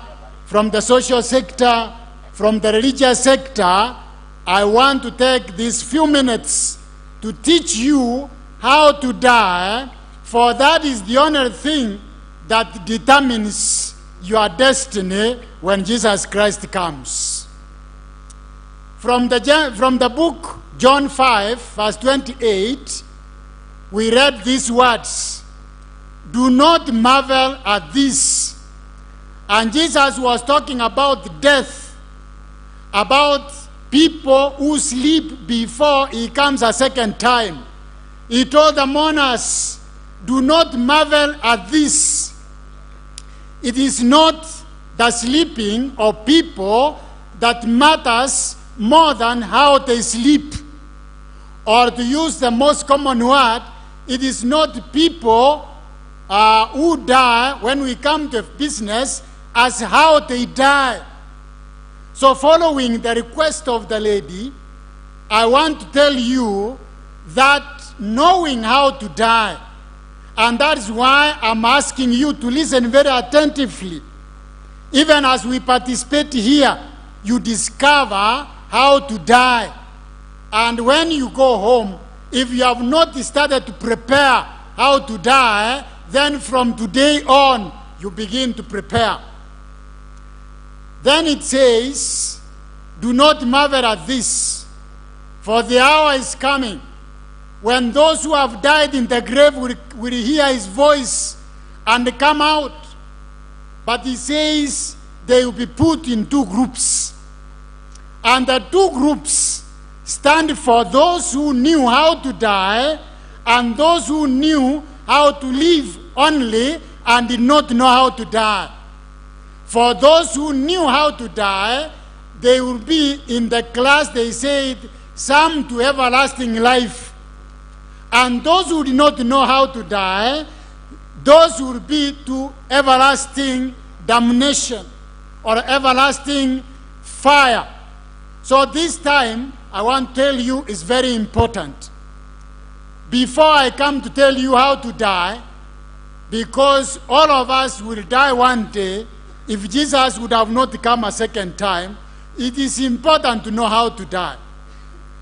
from the social sector, from the religious sector, I want to take these few minutes to teach you how to die, for that is the only thing that determines your destiny when Jesus Christ comes. From the book John 5, verse 28, we read these words, "Do not marvel at this." And Jesus was talking about death, about people who sleep before he comes a second time. He told the mourners, do not marvel at this. It is not the sleeping of people that matters more than how they sleep. Or to use the most common word, it is not people who die when we come to business as how they die. So following the request of the lady, I want to tell you that knowing how to die, and that is why I'm asking you to listen very attentively. Even as we participate here, you discover how to die. And when you go home, if you have not started to prepare how to die, then from today on, you begin to prepare. Then it says, do not marvel at this, for the hour is coming when those who have died in the grave will hear his voice and come out. But he says they will be put in two groups. And the two groups stand for those who knew how to die and those who knew how to live only and did not know how to die. For those who knew how to die, they will be in the class, they said, some to everlasting life. And those who did not know how to die, those will be to everlasting damnation or everlasting fire. So this time, I want to tell you, is very important. Before I come to tell you how to die, because all of us will die one day, if Jesus would have not come a second time, it is important to know how to die.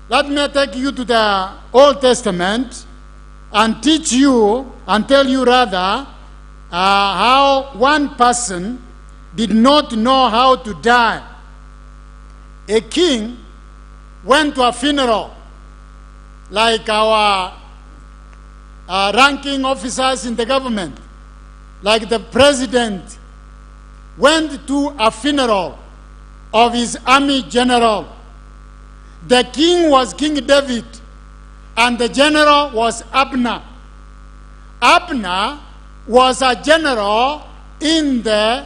Let me take you to the Old Testament and teach you, and tell you rather, how one person did not know how to die. A king went to a funeral, like our ranking officers in the government, like the president, went to a funeral of his army general. The king was King David, and the general was Abner. Abner was a general in the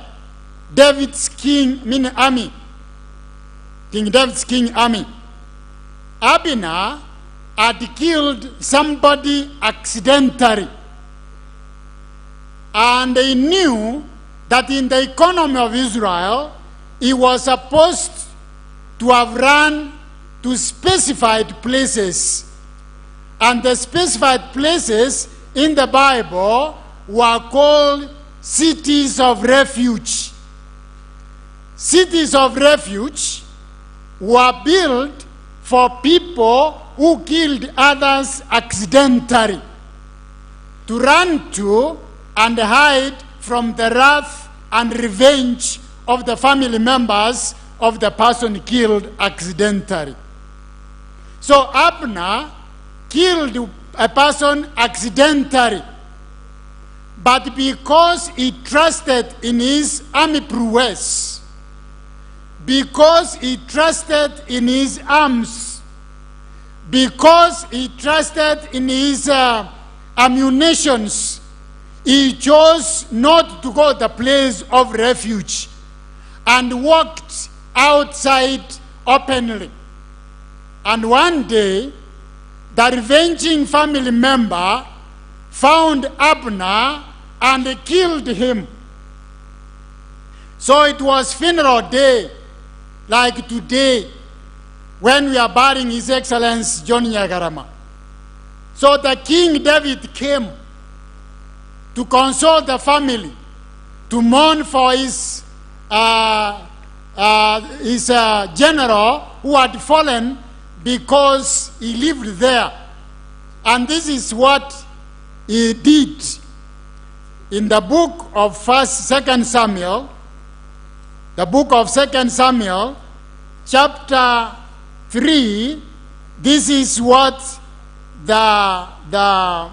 David's king, mean army. King David's king army. Abner had killed somebody accidentally. And they knew that in the economy of Israel, he was supposed to have run to specified places. And the specified places in the Bible were called cities of refuge. Cities of refuge were built for people who killed others accidentally to run to and hide from the wrath and revenge of the family members of the person killed accidentally. So Abner killed a person accidentally, but because he trusted in his army prowess, because he trusted in his arms, because he trusted in his ammunitions, he chose not to go to the place of refuge and walked outside openly. And one day, the revenging family member found Abner and killed him. So it was funeral day, like today, when we are burying His Excellency John Nyagarama. So the King David came to console the family, to mourn for his general who had fallen because he lived there. And this is what he did. In the book of 2 Samuel, the book of 2 Samuel, chapter 3, this is what the